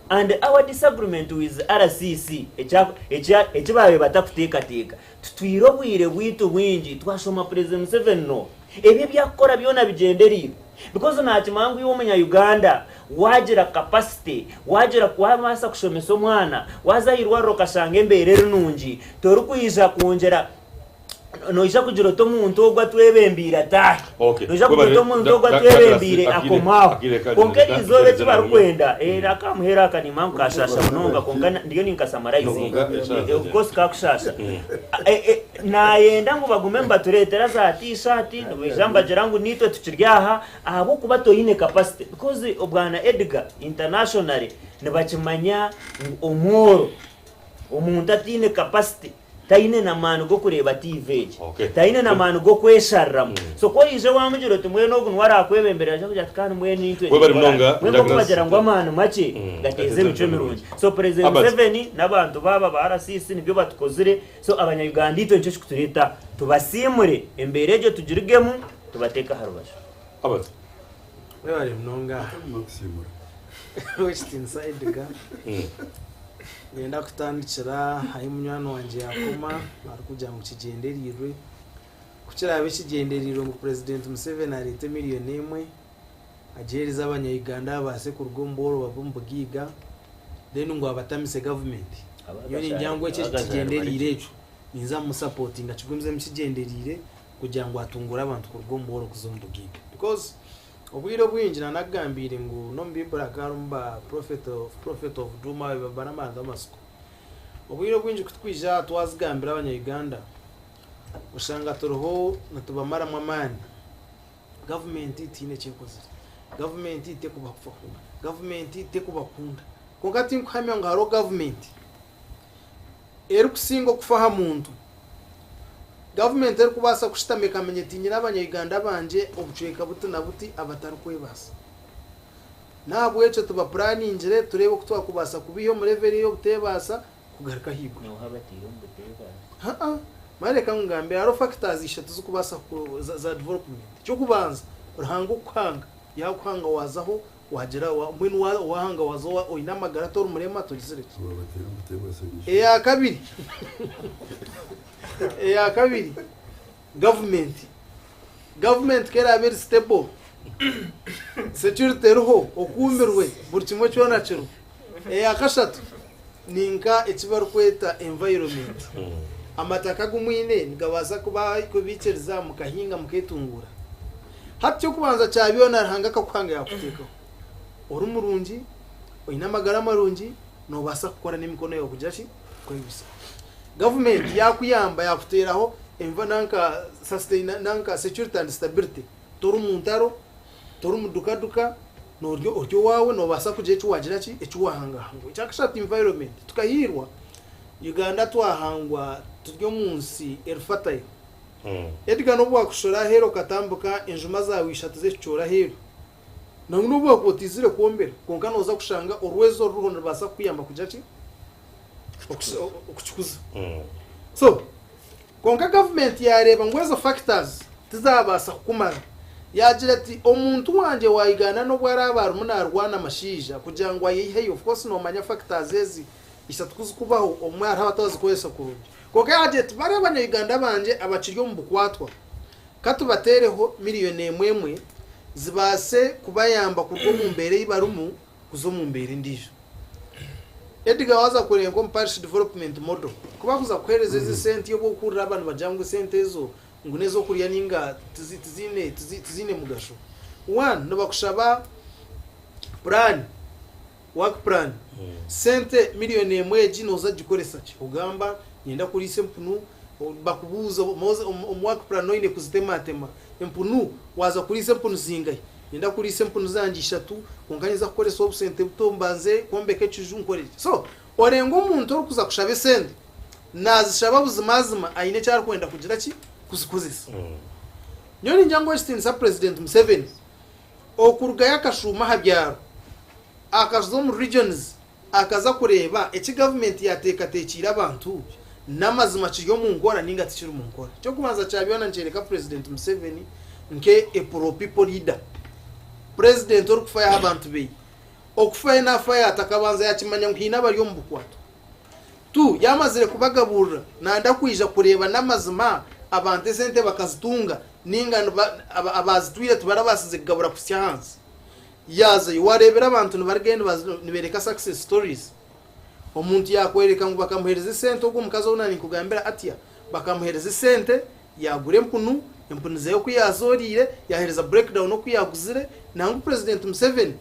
And our disagreement with RCC ekya ekya eki baabaire batakuteekateeka, tutwire obwire bwaitu bwingi twashoma President Museveni no ebi ebi akukora byona bigyendereirwe because naakimanya ngu iwe omunya Uganda waagira capacity, waagira waabaasa kushomesa omwana, waaza aha irwariro okashanga embeera eri nungi, torikwija kwongyera Noija kugira oti omuntu ogwo atwebembeire ataahe. Okay. Noija kugira oti omuntu ogwo Douglas, atwebembeire Akire, akome aho. Akire, Akire, Kwonka Akire, eri izooba eki Akire, barikwenda, eh, aka muheru aka nimanya ngu kaashaasha munonga kwonka na- ndiyo ninkasamarayizinga. Kwonka eshaasha Of course kaakushaasha. Eh, eh, naayenda ngu bagume nibatureetera za t-shirt, nibaija nibagira ngu naitwe tukiri aha, ahabw'okuba toine capacity. Because Bwana Edgar, internationally, nibakimanya ngu omworo, omuntu ataine capacity, Taine na maani g'okureeba tiivi egi. Okay. Taine na maani g'okweshariramu. So ku oije waamugira oti mbwenu ogu niwe araakwebembera, naija kugira ati kandi mbwenu itwe Webare nitukora. munonga, Mbwenu nk'oku Douglas. bagira ngu amaani makye gateeza Gateeza emicwe emicwe mirungi. mirungi. So President Albert. Museveni n'abantu be aba ba RCC nibyo batukozire. So Abanya-Uganda itwe nikyo kikutureeta tubasiimure, embeera egyo tugirugemu, tubateeke aha rubaju. Albert. Webare munonga Ataguma kusiimura. Owekitiinisa Edgar. Niinyenda kutandikira ahi munywani wangye yaakoma arikugira ngu kigyendereirwe. Ku kiraabe kigyendereirwe ngu Purezidenti Museveni areete miriyoni emwe agiheereze abanya-Uganda babaase kuruga omu bworo bave omu bugaiga then ngu abatamise gavumenti, nyowe ningira ngu ekyo ekigyendereire ekyo ninza kumusapotinga kigumizemu kigyendereire kugira ngu atunguure abantu kuruga omu bworo kuza omu bugaiga because Obwire obwingi nanakugambiire ngu n'omu Baiburi hakaba harimu ba prophet of prophet of doom abo baba n'abantu b'amatsiko. Obwire obwingi kutukwija aha twazigambira abanya Uganda oshanga turiho nitubamaramu amaani. Gavumenti tihaine eki ekozire, gavumenti tekubafaho, gavumenti tekubakunda. Kwonka tinkuhamya ngu hariho gavumenti erikusinga okufa aha muntu. Gavumenti erikubaasa kushutama ekamanya eti nyine abanya-Uganda bangye obucweka buti na buti abatarikwebaasa. N'ahabw'ekyo tubapuraaningire tureebe oku twakubaasa kubaiha omu leveri ey'obuteebaasa kugaruka ahaiguru. Nooha abataire omu buteebaasa? Ha-a. Manya reka nkugambire, hariho factors ishatu zikubaasa ku za development. Eky'okubanza, Ruhanga okukuhanga, yaakuhanga waazaho Wagira wa, mbwenu wa, wahanga waza owa oine amagara tori murema togizire ki? Aba bateera omuteebasa nyingi. Eya kabiri, eya kabiri, gavumenti. Gavumenti ku eraabe eri stable, security eriho, okuumirwe, buri kimwe kyona kiriho. Eya kashatu, ni nka eki barikweta environment. Amataka agu mwine nigabaasa kuba kubaikiriza mukahinga mukeetunguura. Hati eky'okubanza kya byona Ruhanga akakuhanga yaakuteekaho ori murungi, oine amagara marungi, noobaasa kukora n'emikono yaawe kugira ki? Kwebaisaho. Gavumenti yaakuyamba yaakuteeraho enva nanka sustain nanka security and stability, tori mu ntaro, tori mu dukaduka, noorya ori owaawe noobaasa kugira eki waagira ki? Eki waahangahangwa. Ekyakashatu environment, tukahiirwa, Uganda twahangwa turi omu nsi eri fertile. Edgar n'obu wakushora aheeru okatambika enjuma zaawe ishatu z'ekicoori aheeru, nangwa n'obu wakuba otaizire kwombera, kwonka nooza kushanga orwezo oruriho nirubaasa kukuyamba kugira ki? Okukikuza. So, kwonka gavumenti yaareeba ngu ezo factors tizaabaasa kukumara, yaagira ati omuntu wangye wa Uganda n'obu araabe arimu naarwana amashaija kugira ngu ayeiheyo, of course noomanya factors ezi ishatu ku zikubaho, obumwe hariho abatazikozesa kurungi. Kwonka yaagira ati, Bariya Banya-Uganda bangye abakiri omu bukwatwa, ka tubateereho miriyoni emwe emwe zibaase kubayamba kuruga omu mbeera ei barimu kuza omu mbeera endiijo. Edgar waaza kureeba nk'omu Parish Development Model, ku bakuza kukuheereza ezi esente obu okuhurira aba nibagira ngu esente ezo ngu n'ez'okurya nainga tiziine tiziine mugasho. One, nibakushaba puraani. Work plan, Sente miriyoni emwe egi noza kugikoresa ki? Ogamba niinyenda kuriisa empunu, bakubuuza omu work plan oine kuzitematema. Empunu, waaza kuriisa empunu zingahi? Niinyenda kuriisa empunu zangye ishatu kwonka ninza kukoresa obusente buto mbanze kwombeka ekiju nkore ki. So, orenga omuntu orikuza kushaba esente, naazishaba buzimazima aine eki arikwenda kugira ki? Kuzikozesa. Nyowe ningira ngu ekitiinisa Purezidenti Museveni Okurugayo akashuuma aha byaro akaza omu regions akaza kureeba eki gavumenti yateekateekiire abantu n'amazima kiri omu nkora ninga tikiri mu nkora. Eky'okubanza kya byona nikyoreka Purezidenti Museveni nke a pro people leader, Purezidenti orikufayo aha bantu beye. Okufayo nafayo ata? Akabanza yakimanya ngu haine abari omu bukwatwa. Tu yamazire kubagaburira nanda kwija kureeba n'amazima abantu esente bakazitunga ninga abaazitwire tibarabaasize kugabura kuhitsya ahansi. Yaazayo waareebera abantu nibarugayo nibeereka success stories. Omuntu yaakworeka ngu bakamuheereza esente ogwo omukazi ou naaninkugambira atya, bakamuheereza esente yaagura empunu, empunu zeeye oku yaazooriire, yaaheereza breakdown oku yaaguzire, nangwa Purezidenti Museveni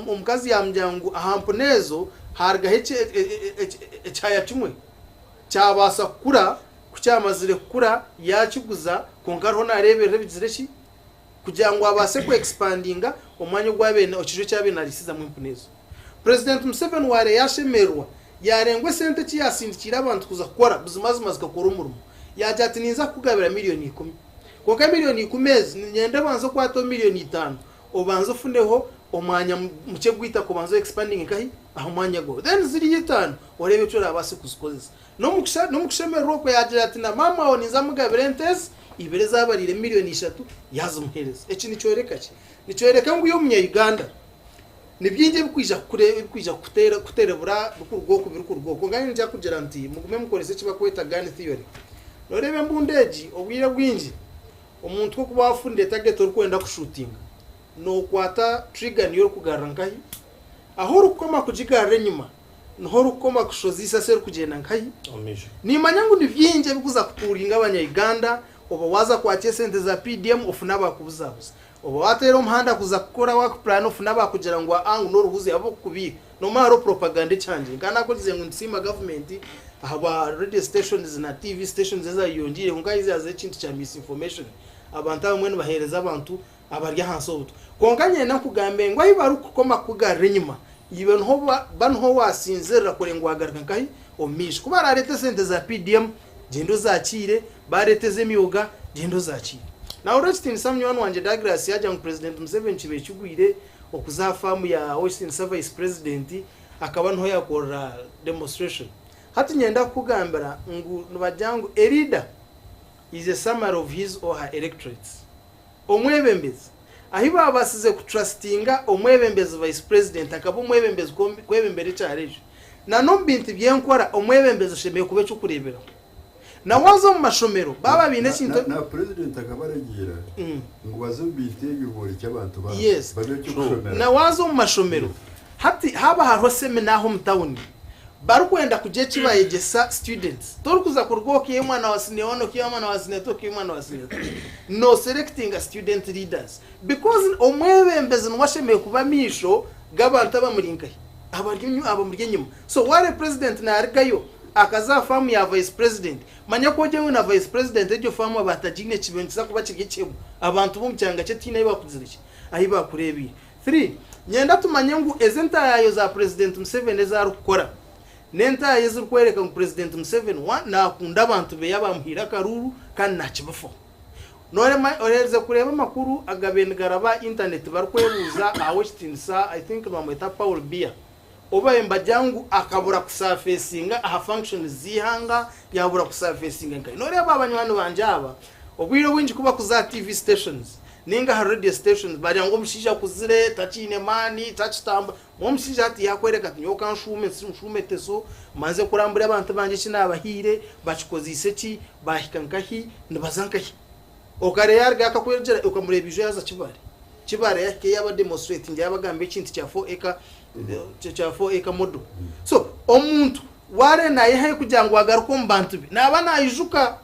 omukazi yaamugira ngu aha mpunu ezo haarugaho ekihaya kimwe kyabaasa kukura, ku kyamazire kukura yaakiguza kwonka ariho naareeberera ebigizire ki? Kugira ngu abaase ku expandinga omwanya ogu abaire ekiju eki abaire nariisizamu empunu ezo. Purezidenti Museveni waare yaashemererwa yaarengwa esente eki yaasindikiire abantu kuza kukora buzimazima zikakora omurimo. Yaagira ati ninza kukugabira miriyoni ikumi. Kwonka miriyoni ikumi ezi niinyenda obanze okwateho miriyoni itaano obanze ofuneho omwanya mukye gw'eitaka obanze o expandinge nkahi? Aha mwanya gwawe. Then ziriya itaano oreebe eki oraabaase kuzikozesa. N'omu kushemererwa okwo yaagira ati, Na maama waawe ninza mugabira ente ezi ibiri ezaabariire miriyoni ishatu, yaazimuheereza. Eki nikyoreka ki? Nikyoreka ngu iwe Omunya-Uganda, ni bingi ebirikwija ebirikwija kukuterebura birikuruga oku birikuruga oku. Kwonka niinyija kugira nti mugume mukorese eki barikweta gun theory. Nooreeba embundu egi, obwire bwingi omuntu ku orikuba waafunire target orikwenda kushuutinga, nookwata trigger niyo orikugarura nkahi? Ahu orikukoma kugigarura enyima, niho orikukoma kushoza eisasi erikugyenda nkahi? Nimanya ngu ni bingi ebirikuza kupuuringa abanya-Uganda, oba waaza kwakya esente za PDM ofune abakubuzabuza, oba waateera omuhanda kuza kukora work plan ofune abakugira ngu aa ngu n'oruhuzi ahabw'okukubiiha. Noomanya hariho propaganda ekihangire. Nka naakugize ngu nitusiima gavumenti ahabwa radio stations na TV stations ezayeyongyeire kwonka haija hazaho ekintu kya misinformation. Abantu abamwe nibaheereza abantu abari ahansi obutwa. Kwonka nyenda nkugambe ngu ahi barikukukoma kukugarura enyima, iwe niho ba niho waasinzirira kure ngu waagaruka nkahi? Omu maisho. Ku baraareete esente za PDM, gyenda ozaakiire, baareeta ez'emyoga, gyenda ozaakiire. Naahurira ekitiinisa munywani wangye Douglas yaagira ngu Purezidenti Museveni kibaire kigwire okuza aha faamu ya Ow'ekitiinisa Vice President akaba niho yaakorera demonstration. Hati niinyenda kukugambira ngu nibagira ngu a leader is a summary of his or her electorates. Omwebembezi. Ahi baabaasize kutrustinga omwebembezi vice president akaba omwebembezi kwebembera ekyaro ekyo. Na n'omu bintu by'enkora omwebembezi oshemereire kuba eky'okureeberaho. Na waaza omu mashomero baaba baine ekintu. Na president akaba aragiira ngu baze omu bintu ebyo borekye abantu baabo babe eky'okushomeraho. Na waaza omu mashomero Hati haaba hariho semina aha omu tawuni, barikwenda kugira eki bayegyesa students, torikuza kuruga okaiha omwana wa siniya one, okaiha omwana wa siniya two, okaiha omwana wa siniya three. No selectinga student leaders because omwebembezi niwe ashemereire kuba amaisho g'abantu abamuri nkahi? Abari abamuri enyima. So wareeba president narugayo akaza aha faamu ya vice president, manya ku ogye ngu na vice president egyo faamu aba atagiine kibe nikiza kuba kiri ekihebwa. Abantu b'omu kyanga kye tihaine ahi bakugizire ki? Ahi bakureebiire. Three, Nyenda tumanye ngu ezi entaayayo za Purezidenti Museveni ezi arikukora N'entaahi ezirikworeka ngu Purezidenti Museveni one naakunda abantu be abaamuhaire akaruuru kandi naakibafaho. Noorema oreerize kureeba amakuru agabaire nigaraba aha intaneti barikwebuuza aha w'ekitiinisa I think nibamweta Paul Biya ou baabaire nibagira ngu akabura kusaafeesinga aha functions z'eihanga yaabura kusaafeesinga nkahi. Nooreeba banywani bangye aba obwire obwingi ku bakuza aha TV stations nainga aha radio stations bagira ngu omushaija akuzire takiine maani takitambura. Omushaija hati yaakworeka ati nyowe ka nshuume nshuume Teso, mbanze kurambura abantu bangye eki naabahaire, bakikozeise ki, baahika nkahi, nibaza nkahi. Okareeba yaarugayo akakwegyera okamureeba ijo yaaza Kibaare. Kibaare yaahika yaaba demonstratinga yaabagamba ekintu kya 4 acre kya 4 acre model. So omuntu waareeba naayehayo kugira ngu agaruke omu bantu be, naaba naijuka.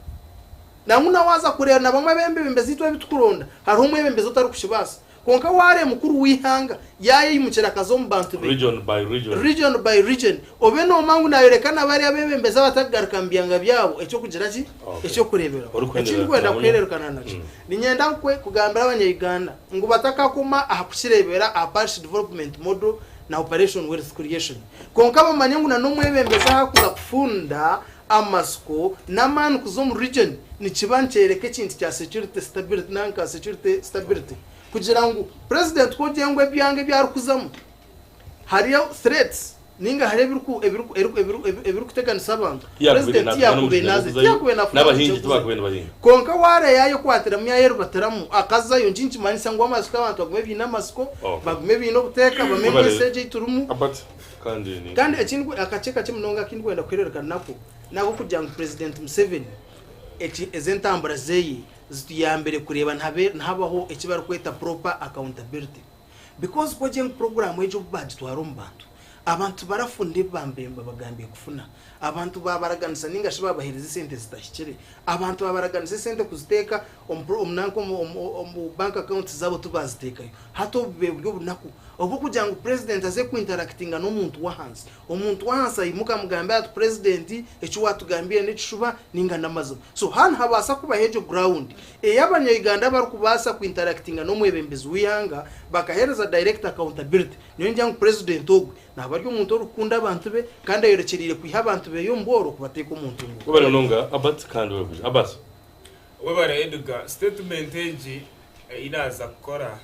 Nangwa na waaza kureeba na bamwe ab'ebembezi itwe abu turikuronda, hariho omwebembezi otarikukibaasa. Kwonka waareba mukuru w'eihanga yaayeyimukira akaza omu bantu be, Region by region. region by region, obe noomanya ngu naayoreka na bariya abeebembezi abatarikugaruka mu byanga byabo eky'okugira ki? Okay. Eky'okureeberaho. Orikuhenderera Eki ndikwenda Namunya. kuhereerukana nakyo, niinyenda kwe kugambira Abanya-Uganda ngu batakakoma aha kukireebera aha Parish Development Model na Operation Wealth Creation. Kwonka bamanye ngu na n'omwebembezi ahu arikuza kufunda amatsiko n'amaani kuza omu region nikiba nikyoreka ekintu kya security stability nanka security stability kugira ngu president ku ogira ngu ebyanga ebi arikuzamu hariyo threats ninga hariyo ebiriku ebiriku ebiriku ebirikuteganisa abantu Tiyakubaire president naafuna tiyakubaire n'omujinya naza gw'okuzayo, tiyakubaire nafuna n'abahingi omugisha tibakubaire gw'okuzayo nibahinga. kwonka waareyayekwatiramu yayerubatiramu akazayo nikyo nikimanyisa ngu amatsiko abantu bagume baine amatsiko Okay. bagume baine obuteeka bamanye ngu Webale. ensi egi ei turimu Albert, Kandi ni. Kandi ekindi akakye kakye munonga aku ndikwenda kuhereerukana nako n'ak'okugira ngu Purezidenti Museveni eki ezi entambura zeye zituyambire kureeba nihabe nihabaho eki barikweta proper accountability because ku ogiire ngu puroguraamu egyo obu baagitwara omu bantu, abantu tibarafuna ebi baabaire babagambiire kufuna, abantu baabaraganisa nainga shi baabaheereza esente zitahikire, abantu baabaraganisa esente kuziteeka omu omu nanka omu omu omu bank accounts zaabo tibaaziteekayo. Hati obu bubaire buri obunaku obw'okugira ngu purezidenti aze kuintarakitinga n'omuntu w'ahansi. Omuntu w'ahansi aimuke amugambire ati purezidenti eki waatugambire n'ekishuba nainga n'amazima. So hanu habaasa kubaho egyo ground ei abanya-Uganda barikubaasa kuintarakitinga n'omwebembezi w'eihanga bakaheereza direct accountability. Nyowe ningira ngu purezidenti ogwe naaba ari omuntu orikukunda abantu be kandi ayorekyereire kwiha abantu beye omu bworo kubateeka omu ntunguuka. Webale munonga Albert kandi webale kwija. Albert. Webare Edgar, statement egi ei naaza kukora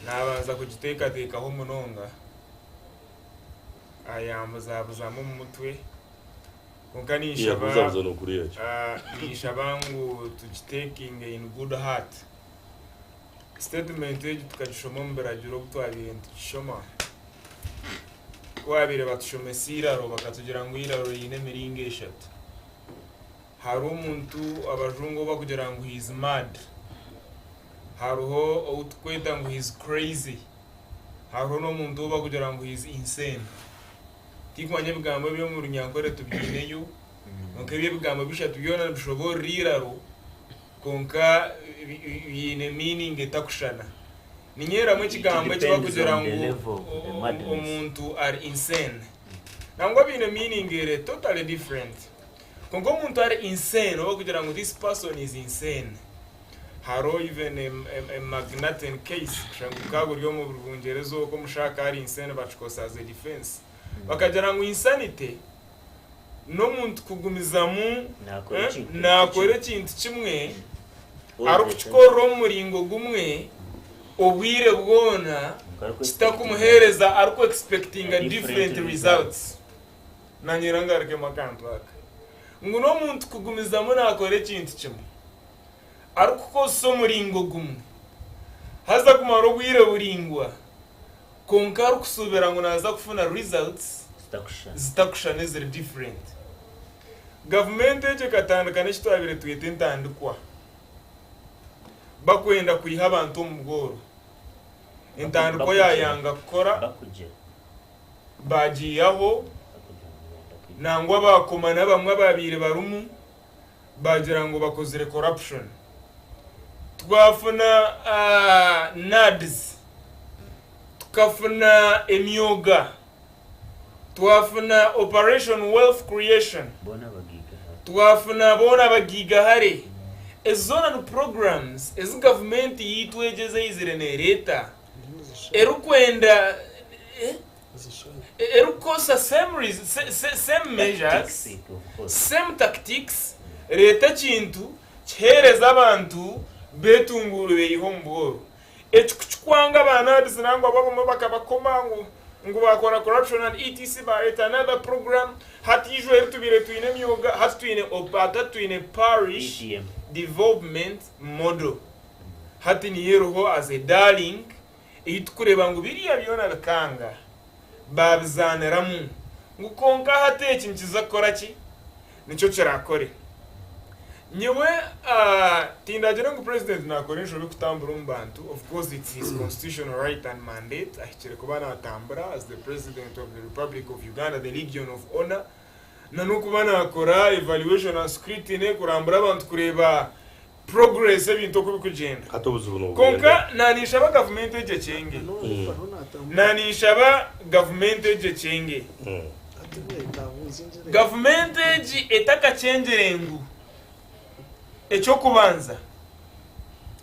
naabanza kugiteekateekaho munonga, yambuzabuzamu omu mutwe kwonka ninshaba Yakubuzabuza nokuriya ki? ninshaba ngu tugitekinge in good heart. Statement egi tukagishoma omu biragiro obu twabaire nitukishoma. Ku baabaire batushomesa eiraro bakatugira ngu eiraro riine emiringo eshatu. Hariho omuntu abajungu ou barikugira ngu he is mad, hariho ou turikweta ngu he is crazy, hariho n'omuntu ou barikugira ngu he is insane. Tinkumanya ebigambo ebi omu Runyankore tubyineyo, kwonka ebi ebigambo bishatu byona nibishoboorora eiraro, kwonka biine meaning etakushushana. Niinyeheramu It ekigambo eki depends barikugira on the ngu level of the madness. omuntu ari insane. Nangwa biine meaning eri totally different. Kwonka omuntu ari insane oba kugira ngu this person is insane hariho even a, a, a McNaghten case kushanga gukaba guri omu Bungyereza okwo omushaho akaba ari insane bakikozesa as a defense bakagira ngu insanity n'omuntu kugumizamu Naakora eh, ekintu naakora kimwe. ekintu kimwe All the time. arikukikorera omu muringo gumwe obwire bwona Kwonka arikuexpectinga kitakumuheereza arikuexpectinga a different different result. results. Naanye era ngarukemu akantu aka, ngu n'omuntu kugumizamu naakora ekintu kimwe, arikukozesa omuringo gumwe, haza kumara obwire buraingwa, kwonka arikusuubira ngu naaza kufuna results Zitakushushana. zitakushushana eziri different. Gavumenti egyo ekatandika n'eki twabaire tweta entandikwa, bakwenda kwiha abantu omu bworo. Entandikwa Bakugira. yaayanga kukora, Bakugira. Baagiihaho, nangwa baakoma n'abamwe abaabaire barimu, baagira ngu bakozire corruption. Twafuna NAADS, tukafuna emyoga, twafuna Operation Wealth Creation, twafuna boona abagiigahare. Ezo zoona ni programs ezi gavumenti yaitu egyo ezi eizire neereeta erikwenda. Erikukozesa same same measures, same tactics, reeta ekintu kiheereze abantu betunguure beihe omu bworo. Eki kukikwanga ba NAADS nangwa bo abamwe bakabakoma ngu ngu bakora corruption and etc bareeta another program hati ijwe eri tubaire twine emyoga hati twine hati twine parish development model hati niyo eriho as a darling ei tukureeba ngu biriya byona bikanga baabizaaniramu ngu kwonka hati eki nikiza kukora ki? Nikyo kiraakore. Nyowe tindagire ngu Purezidenti naakora enshobe kutambura omu bantu, of course it's his constitutional right and mandate, ahikire kuba naatambura as the President of the Republic of Uganda, the Legion of Honour, na n'okuba naakora evaluation and scrutiny kurambura abantu kureeba progress ebintu oku bikugyenda. Hati obuzibu nobwenda. Kwonka naninshaba gavumenti egyo ekyenge. Naninshaba gavumenti egyo ekyenge. Gavumenti egi etakakyengire ngu ekyokubanza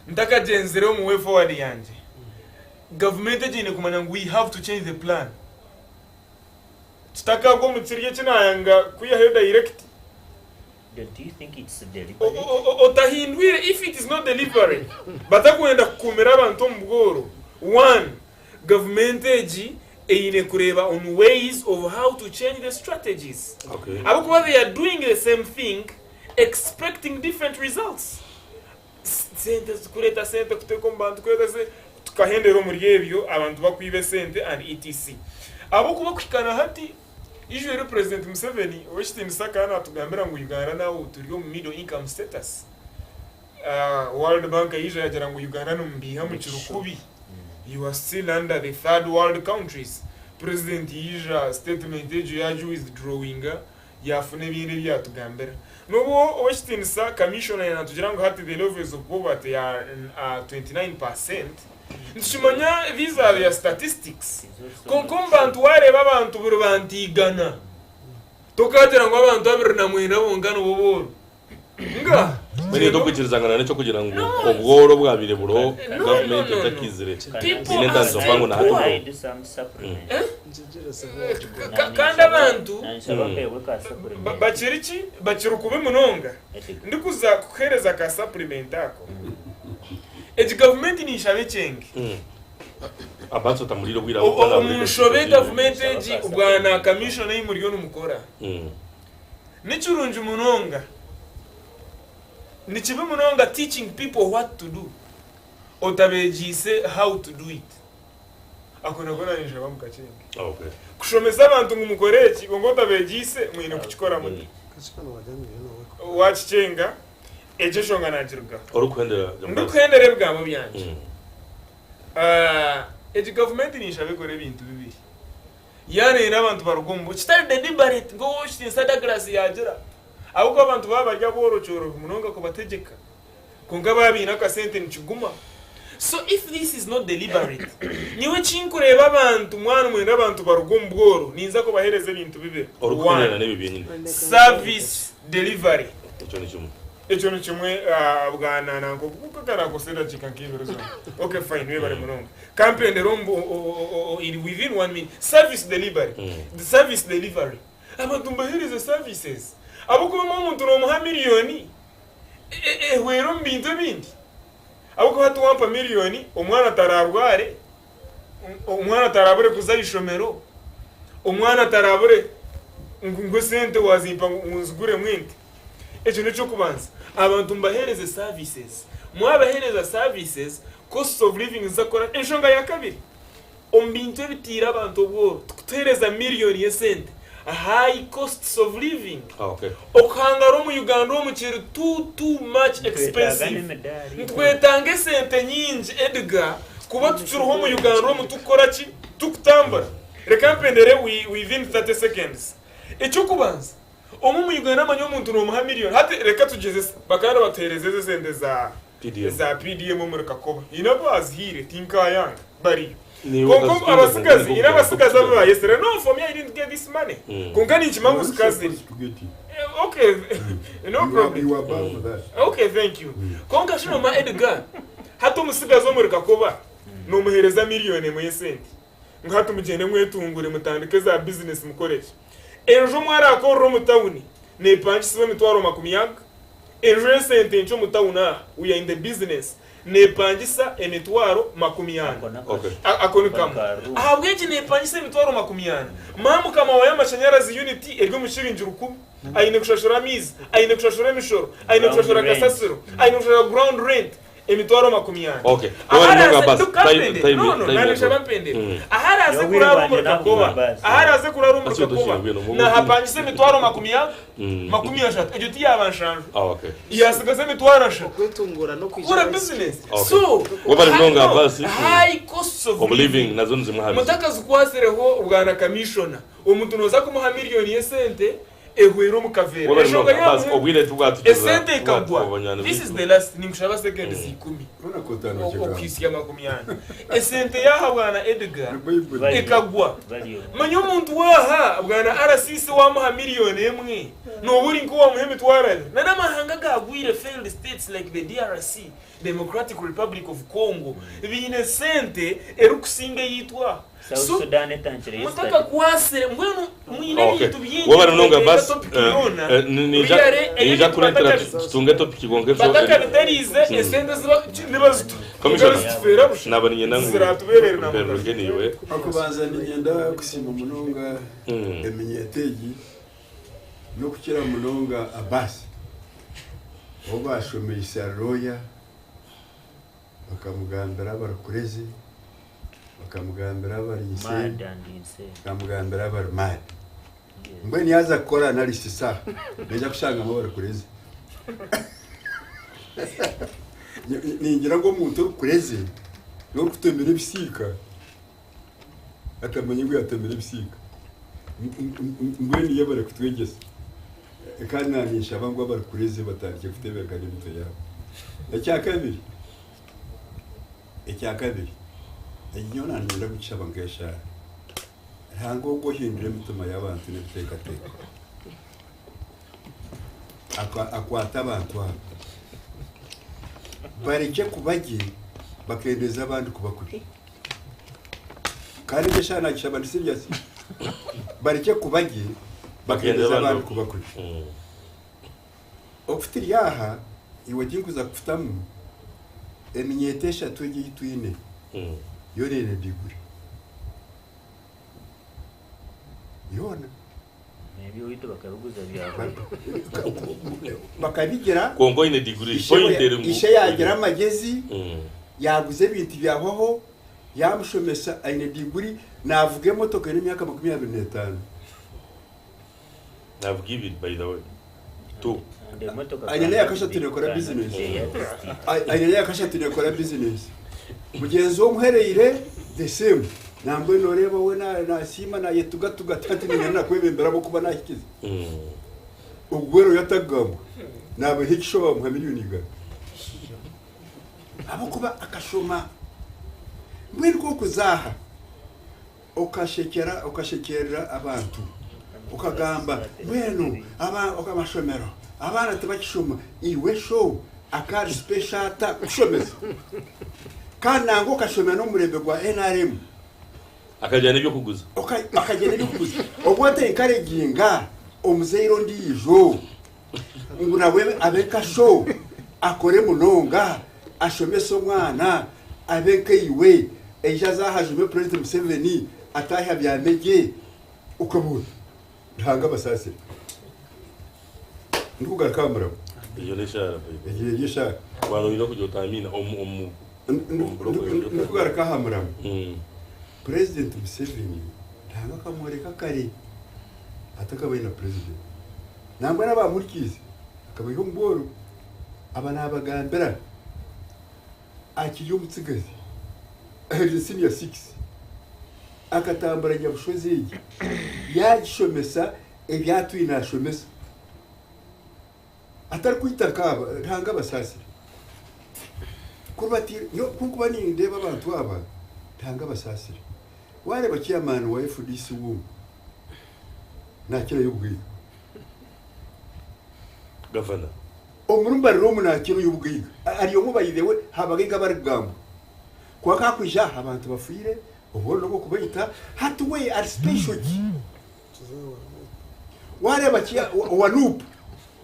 ntakagyenzire omu way forward yangye, gavumenti egi eine kumanya ngu we have to change the plan. Tutakagwa omu kirya eki nayanga kwihayo direct. Don't you think it's deliberate? Otahindwire if it is not deliberate batakwenda kukuumira abantu omu bworo one gavumenti egi eine kureeba on ways of how to change the strategies Okay. ahabw'okuba they are doing the same thing expecting different results sente kureeta sente kuteeka omu bantu kureeta sente tukahendera omuri ebyo abantu bakwiba esente and etc ahabw'okuba kuhika na hati Ijo eri Purezidenti Museveni ow'ekitiinisa akaba naatugambira ngu Uganda now turi omu middle income status. World Bank yaija yagira ngu Uganda nimubiiha mukiri kubi, you are still under the third world countries. Purezidenti yaija statement egyo yaagi withdrawinga yaafuna ebindi ebi yaatugambira. N'obu ow'ekitiinisa Commissioner yaatugira ngu hati the levels of poverty are 29%, Nitukimanya these are their statistics kwonka omu bantu wareeba abantu buri bantu igana tokagira ngu abantu 29 bonka nibo booro nga Mbwenu itwe okwikirizangana n'ekyokugira ngu obworo obwabaire buriho gavumenti etakiizire People eine are entandiso still mpango na hati poor. buriho. Kandi abantu bakiri ki bakiri kubi munonga ndikuza kukuhereza ka supplement ako. Egi gavumenti ninshaba ekyenge. Abantu otamurire obwire ahabw'okuba nabura Omu nshobe ebyo gavumenti egi bwana kamishona ei muriyo nimukora nikirungi munonga. Nikibi munonga teaching people what to do otabeegyeise how to do it. Ako nako naninshaba mukakyenge. Okay. Kushomesa abantu ngu mukore eki kwonka otabeegyeise mwine kukikora muta. Waakikyenga. Egyo enshonga naagirugaho. Orikuhendera Jambazi. Ndikuhendera ebigambo byangye. Egi gavumenti ninshaba ekore ebintu bibiri. Yaaba neyenda abantu baruge omu kitari deliberate nk'oku Douglas yaagira. Ahabw'okuba abantu baaba bari abooro kyorobi munonga kubategyeka. Kwonka baaba baine akasente nikiguma. So if this is not deliberate, nyowe ekinkureeba abantu mwana mwenda abantu baruge omu bworo, ninza kubaheereza ebintu bibiri. Orikuhendera One, n'ebi byenyine. service delivery. Ekyo ni kimwe. Ekyo ni kimwe bwana nanka karakosa edakiika nk'ibiri zonka. Okay fine webare munonga. Kampendere omu in within one minute. Service delivery. The service delivery. Abantu mubahereze services. Ahabw'okuba omwe omuntu nomuha miriyoni ehwere omu bintu ebindi. Ahabw'okuba hati wampa miriyoni omwana tararware, omwana tarabure kuza aha ishomero, omwana atarabure ngu ngu esente wazimpa ngu nziguremu ente. Ekyo n'eky'okubanza. Abantu mubaheereze services. Mwabaheereza services, cost of living niziza kukora. Enshonga ya kabiri, omu bintu ebitiire abantu obworo, tikutuheereza miriyoni y'esente, high costs of living. Okay. Okuhangara omu Uganda omu kiri too too much Nitwetaaga expensive. n'emidaari. Nitwetanga esente nyingi Edgar kuba tukiriho omu Uganda omu tukukora ki? Tukutambura. Reka mpendere within 30 seconds. Eky'okubanza, Omu omu Uganda manya omuntu nomuha miriyoni hati reka tugyezese bakaba nibatuhereza ezo esente za PDM. za PDM omuri Kakoba haine abu bazihaire tinkayanga bariyo Niiwe kwonka okazitunga abasigazi kwonka haine abasigazi abu nibwo bayesire no for me I didn't get this money kwonka ninkimanya You ngu are zikaba ziri supposed to get it. Okay no You are, problem you are bound for that. Okay thank you kwonka shi nomuha Edgar hati omusigazi omuri Kakoba nomuhereza miriyoni emwe y'esente. Ngu hati mugyende mwetungure mutandike za bizinesi mukore ki. Enju omu arakorera omu tawuni nepangisibwa emitwaro makumi aga. Enju y'esente nkye omu tawuni aha, we are in the business, nepangisa emitwaro 40. Okay. Ako ni kamwe. Ahabw'enki nepangisa emitwaro 40? Maamukama waayo amashanyarazi unit eri omu shiringi rukumi. Aine kushashura amaizi, aine kushashura emishoro, aine kushashura kasasiro, aine kushashura ground rent emitwaro 40. Okay. Ahu Webale munonga araaze, Abbas. look Time- mpendere. time- No, no, time naanye nshaba yahwa. mpendere. Ahu araaze Y'obwire kuraara bwangye omuri nabuguha Kakoba, Abbas. ahu araaze kuraara omuri Akyo Kakoba, toshingwe no, mubu- naahapangisa emitwaro 30. Egyo tiyaaba nshanju. Ah, okay. Yaatsigaza emitwaro ashatu. Okwetungura n'okwija Kukora aha business. Okay. So, Webale munonga high, no, Abbas. high costs of Of living living. nazo nizimwe aha bizibu. Mutakazikwasireho bwana kamishona, omuntu nooza kumuha miriyoni y'esente ehweire omu kaveera. Webale Enshonga munonga Abbas, yaamwe, obwire tibwatugeza esente ekagwa. tibwatuba This is the last, ninkushaba seconds ikumi Kona kotano kigambo. okuhitsya 40. Esente yaaha bwana Edgar Ni Baibuli. ekagwa. Bariyo. Manya omuntu waaha bwana RCC waamuha miriyoni emwe, nooba ori nk'owaamuha emitwaro abiri. Na n'amahanga agaagwire, failed states like the DRC, Democratic Republic of Congo, baine sente erikusinga eyaitu aha. South So, Sudan etandikire yesterday. mutakakwasire, mbwenu mwine Okay. ebintu bingi Webale munonga tuteeka Abbas. topic Eh, yoona. eh, ninja Really, ninja ebintu kureetera tutunge topic kwonka ekyo batakabitariize esente ziba nibazitu Commissioner. nibazitufeera busha. Naba niinyenda ngu Ziratubeerere na mpererwe niiwe. Okubanza niinyenda kusiima munonga eminyeeto egi n'okukira munonga Abbas ou baashomeise looya bakamugambira abari crazy, bakamugambira abari insane, Mad and insane. bakamugambira abari mad. Yes. Mbwenu yaaza kukora analysis aha, naija kushangamu abari crazy. Ningira ngu omuntu ori crazy n'orikutemera ebisiika atamanya ngu yatemera ebisiika. Mbwenu yebare kutwegyesa. Kandi naanye ninshaba ngu abari crazy batandike kutebeekana emitwe yaabo. Ekyakabiri, ekyakabiri, egi nyowe naanye niinyenda kugishaba nk'eshaara. Ruhanga ogwo ohindura emitima y'abantu n'ebiteekateeko. Akwate abantu aba. Barekye kuba gye bakendeza abandi kuba kubi. Kandi egyo eshaaha naagishaba ndi serious. Barekye kuba gye bakendeza abandi kuba kubi. Okufa eri aha, iwe tinkuza kufutamu eminyeeto eshatu egi ei twine yoona eine diguri. Yoona. N'eby'owaitu bakabiguza byahwayo. Bakabigira. Kwonka oine diguri, Ishe point eri ngu. Ishe yaagira amagezi, yaaguza ebintu byahwaho, yaamushomesa aine diguri, naavuga emotoka eine emyaka 25. Naavuga ibiri by the way. Two. And emotoka Aine n'eyakashatu neekora bizinesi. Aine n'eyakashatu neekora bizinesi. Mugyenzi we omuhereire the same. Nambwenu nooreeba we naasiima naayetugatuga ati hati niinyenda nakwebembera ahabw'okuba naahikize. Ogwo we atakugambwa naabaha ekishuba bamuha miriyoni igana. Ahabw'okuba akashoma. Mbwenu ku orikuza aha okashekyera okashekyerera abantu okagamba mbwenu amashomero abaana tibakishoma iwe sho akari special ata kushomesa kandi nangwa okashomera n'omurembe gwa NRM. Akagira n'eby'okuguza. Akagira n'eby'okuguza. Obwo ota encouraginga omuzaire ondiijo ngu nawe abe nka sho akore munonga ashomese omwana abe nkaiwe aije aze aha ajume Purezidenti Museveni ataahe abyame gye okabuuza Ruhanga abasaasire. Ndikugaruka aha murabo. Egyo n'eshaara by the way. Egyo eri eshaara. Waaba noyenda kugira oti amiina omu omu Ndikugaruka aha murabo. Purezidenti Museveni Ruhanga akamworeka kare atakabaire na purezidenti. Nangwa n'abaamurikiize akabaiha omu bworo. Aba naabagambira akiri omutsigazi aherize siniya sikisi akatambura Nyabushozi egi yaagishomesa ebi atwire naashomesa atarikwita nkaaba. Ruhanga abasaasire. Kuri bataire, nyowe ku ndikuba nindeeba abantu aba, Ruhanga abasaasire. Waareeba chairman wa FDC w'omu naakirayo obugaiga. Gavana. Omuri mbarira omu naakirayo obugaiga. Ari omwe by the way aha bagaiga abarikugambwa. Kwonka hakwija aha abantu bafiire. Obwo n'obw'okubaita hati we ari special ki? Wareeba ki owa Nup,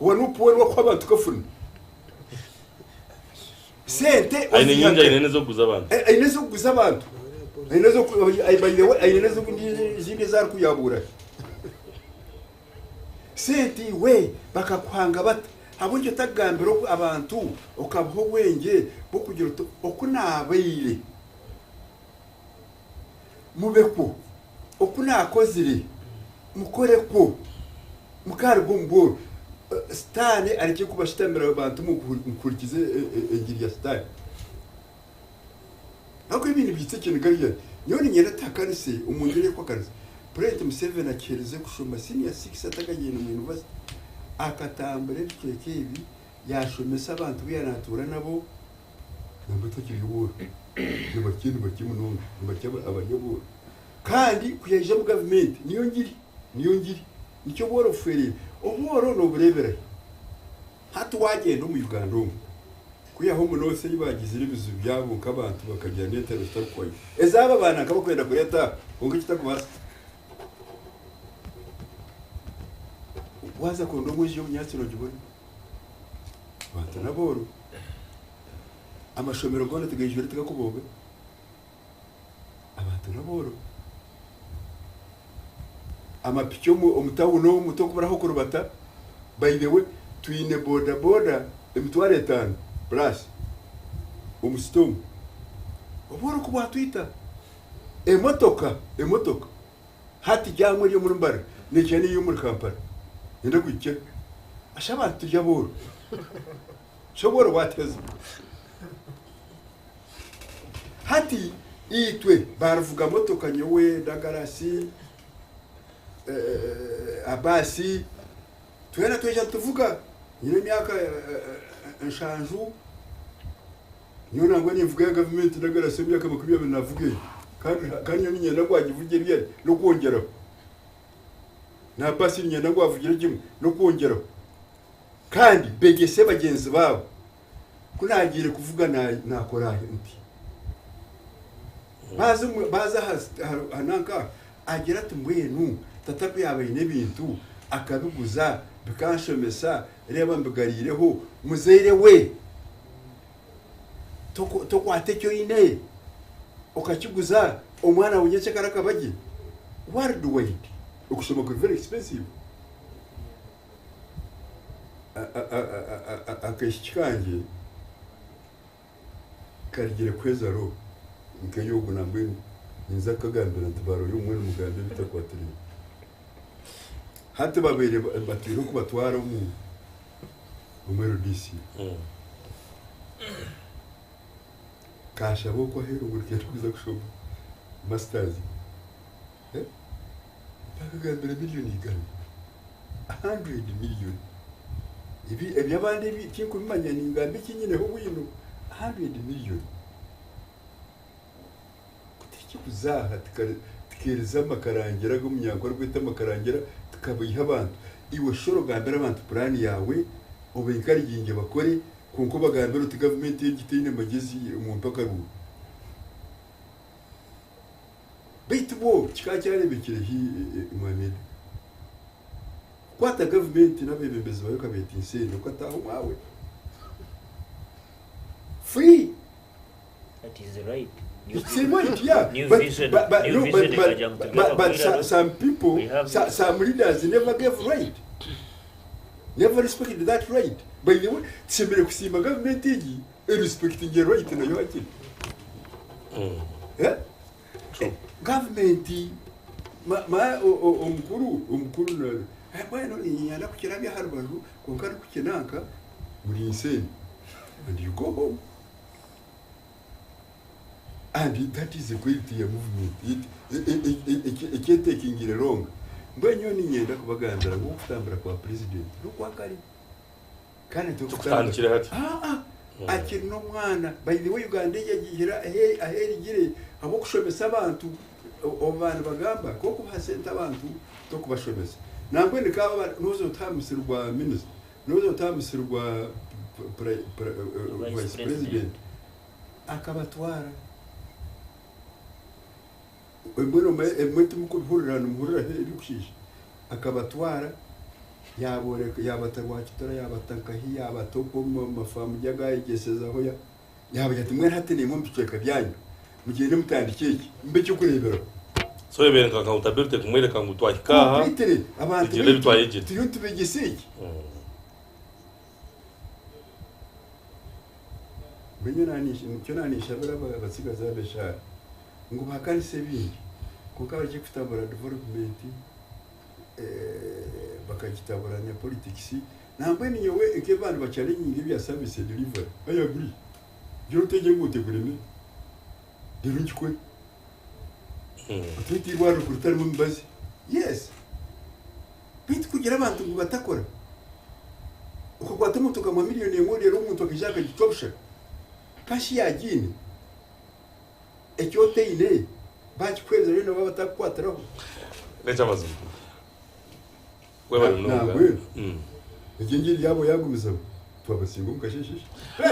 owa Nup we niwe akuha abantu kafuna. Sente Aine nyingi aine n'ez'okuguza abantu. Eh, aine ez'okuguza abantu. Aine ez'oku by the way aine n'ezindi ezi arikuyabuura. Sente iwe bakakuhanga bata? Ahabw'enki otakugambira abantu okabaha obwengye bw'okugira oti oku naabaire mubekwo, oku naakozire mukorekwo, mukaaruga omu bworo. Sitaane arekye kubashutamira abantu muhurikize engiri ya Sitaane. Ahabw'okuba ebi nibiitsa ekiniga ryari. Nyowe niinyenda tuhakanise omu ngyeri ey'okuhakanisa. Purezidenti Museveni akiherize kushoma siniya sikisi atakagiire mu yunivasite, akatambura ebicweka ebi yaashomesa abantu bu yaaba naatuura nabo, nambwenu tibakiri obworo, nibakye nibakye munonga, nibakye abari abooro. Kandi ku yaija omu gavumenti niyo ngiri, niyo ngiri, nikyo obworo bufwereire. Obworo noobureebera hi? Hati waagyenda omu Uganda omu, kwihaho omu North ei baagizire ebizibu byabo nk'abantu bakagira n'entaro zitarikuhwayo, ezaabo abaana nka barikwenda kureeta aha kwonka ekitakubaasika. Waaza kuronda omu enju y'obunyaatsi noogibona. Abantu n'abooro. Amashomero goona tigaijwire tigakubooga. Abantu n'abooro. Amapiki omu omu tawuni omu tokubura ah'okurubata. By the way, twine boda boda 50,000 plus omu city omu. Obworo ku bwatwita, emotoka emotoka hati jaamu eri omuri Mbarara neekira n'eyi omuri Kampala yenda kuhikira. Asha abantu turi abooro. Shi obworo bwatuheza. Hati itwe barivuga motoka nyowe, Dagarasi, Abasi, twena twija nituvuga. Nyine emyaka 70, nyowe nangwa ninvuga eya gavumenti Dagarasi emyaka 20 navuga egi kandi kandi nyowe niinyenda ngu agivugye ebyari n'okwongyeraho. Na Abasi niinyenda ngu avugire kimwe n'okwongyeraho. Kandi begyese bagyenzi baabo. Ku naagiire kuvuga naakora nti, Baaza omu- baaza aha aha- aha nanka aha, agira ati mbwenu tata ku yaaba aine ebintu akabiguza bikanshomesa reeba mbigariireho, muzaire we toku- tokwata eki oine okakiguza omwana waawe nyekyakare akaba gye? World wide okushoma kuri very expensive. Akaishiki kangye karugire kuheza law nk'eyogu nambwenu ninza kukagambira nti ba lawyer obumwe nimugamba ebitakwatiraine. Hati babaire batwire okubatwara omu LDC. Kashaba okwo aheeru ngu nikenda kuza kushoma masters. Bakagambira 100,000,000, 100 million. Ebi eby'abandi ebi tinkubimanya ningamba eki nyineho bwino, 100 million. Ku tikikuza aha tikeereza amakarangira agu omunyankore arikweta amakarangira tukabeiha abantu. Iwe shora ogambire abantu puraani yaawe, obenkarigingye bakore, kwonka obagambire oti gavumenti egi teine magyezi omuntu akaruura. Beitu bwo kikaba kyarebekire hi Mwami Edgar? Kukwata gavumenti n'abebembezi bayo okabeeta insene okataaha omwawe free. That is right. New It's a right, yeah. New But, vision, but, but, new no, vision but, but, ikagira ngu but, tugenda but kuhurira some people, We have some, some leaders never gave right. Never respected that right. By the way, tushemereire kusiima gavumenti egi erespectinge right nayo hakiri. Eh? True. Gavumenti ma, ma, o, o, omukuru omukuru na eh, mbwenu niinyenda kukirabya aha rubaju kwonka ndikukinanka muri insane and you go home and that is the quality ya movement ekyetekingire wrong. Mbwenu nyowe niinyenda kubagambira ngu okutambura kwa president n'okwakare. Kandi Tikutandikire hati. Aa, akiri n'omwana. By the way Uganda egi egiihire ahe ahu erigire ahabw'okushomesa abantu obu baaba nibagamba ku orikubaha sente abantu tokubashomesa. Nambwenu nkaaba aba nooza ota aha musiri gwa minisita, nooza ota aha musiri gwa Vice vice President. president akabatwara. Mbwenu ebimwe timurikubihurira nimuhurira ebirikushiisha. Akabatwara yaaboreka yaabata Rwakitura yaabata nkahi yaabata okwo omu mafaamu gye agu ayegyesezaho yaabagira ati mbwenu hati naimwe omu bicweka byanyu mugyende mutandikye eki mube eky'okureeberaho. So ebaire nka accountability kumwereka ngu twahika aha Completely abantu tugire ebi baitu twayegire. turiyo nitubegyesa eki. Mbwenu nikyo naanishabira abatsigazi aba eshaara ngu bahakanise ebindi kwonka barekye kutabura development bakagitabura na politics. Nambwenu nyowe nk'ebi nibachallenginga ebya service delivery, I agree. Gira otegye ngu otegureme reero ngikore. Otwete eirwariro kuri ritarimu emibazi. Yes. Beitu kugira abantu ngu batakora, okakwata omuntu okamuha miriyoni emwe reero omuntu akaija akagicwa busha, kashi yaagiine, eki otaine baakikuheereza reero nabo batakukwatiraho. N'eky'amazima. Webale munonga. Nambwenu egyo engiri yaabo yaagumizamu, twabasinga omu kasheeshe.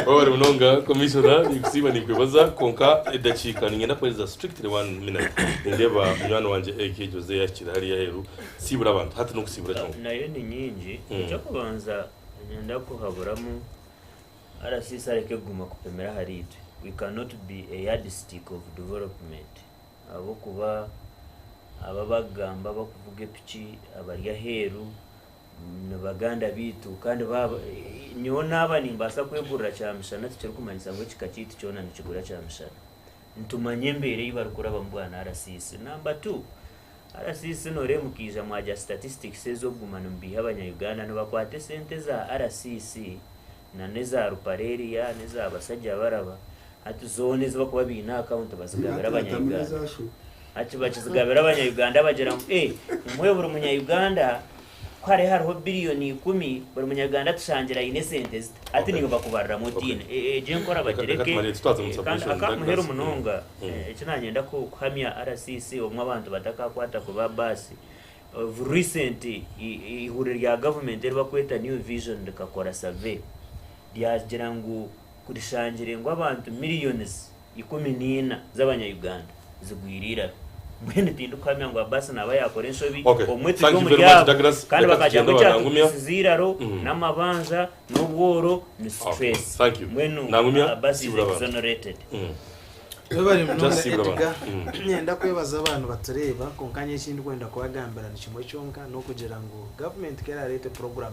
Webale munonga Commissioner, ninkusiima ninkwebaza kwonka edakiika niinyenda kuheereza strictly one minute. Nindeeba munywani wangye AK Jose yahikire hariya aheeru. Siibura abantu, hati n'okusiibura kyonka. Nayo ni nyingi. Eky'okubanza niinyenda kuhaburamu RCC areke kuguma kupimira ahariitwe. We cannot be a yardstick of development ahabw'okuba aba abakugamba abakuvuga epiki abari aheeru ni baganda baitu kandi baaba nyowe naaba nimbaasa kwegurira kyamishana tikirikumanyisa ngu ekika kyaitu kyona nikigura kyamishana. Nitumanya embeera ei barikurabamu bwana RCC. Number two, RCC nooreeba mukaija mwagira statistics ez'okuguma nimubiiha abanya Uganda nibakwata esente za RCC na n'eza Ruparelia n'eza Basajja Baraba hati zoona ezi barikuba baine aha account bazigabira abanya Uganda. Hati bakizigabira abanya Uganda bagira ngu eh imwe buri munya Uganda ku hariho hariho biliyoni ikumi buri munya Uganda tushangire aine esente zita hati Okay. niiwe bakubariramu Okay. otiine. Egyo enkora Reka bagireke tumare tutwaze omu eh, kandi submission aka muheru Douglas. munonga eki nanyenda kuhamya RCC obumwe abantu batakakwata kuba baasi of recent eihuriro rya gavumenti eri barikweta New Vision rikakora survey ryagira ngu rishangire ngu abantu millions 14 z'abanya Uganda zigwire eiraro. Mbwenu tindikuhamya ngu Abbas naaba yaakora enshobi, Okay. obumwe turi Thank you omuri very much, abo Douglas. kandi Reka bakagira ngu tugyende Nangumya. ekyatukwisize eiraro n'amabanja n'obworo ni Okay. stress. Thank you. Mbwenu Nangumya, Abbas is siibura abantu. exonerated. Webare munonga Just siibura Edgar. abantu. Niinyenda kwebaza abantu batureeba kwonka nyowe eki ndikwenda kubagambira ni kimwe kyonka n'okugira ngu gavumenti ku eraareete puroguraamu.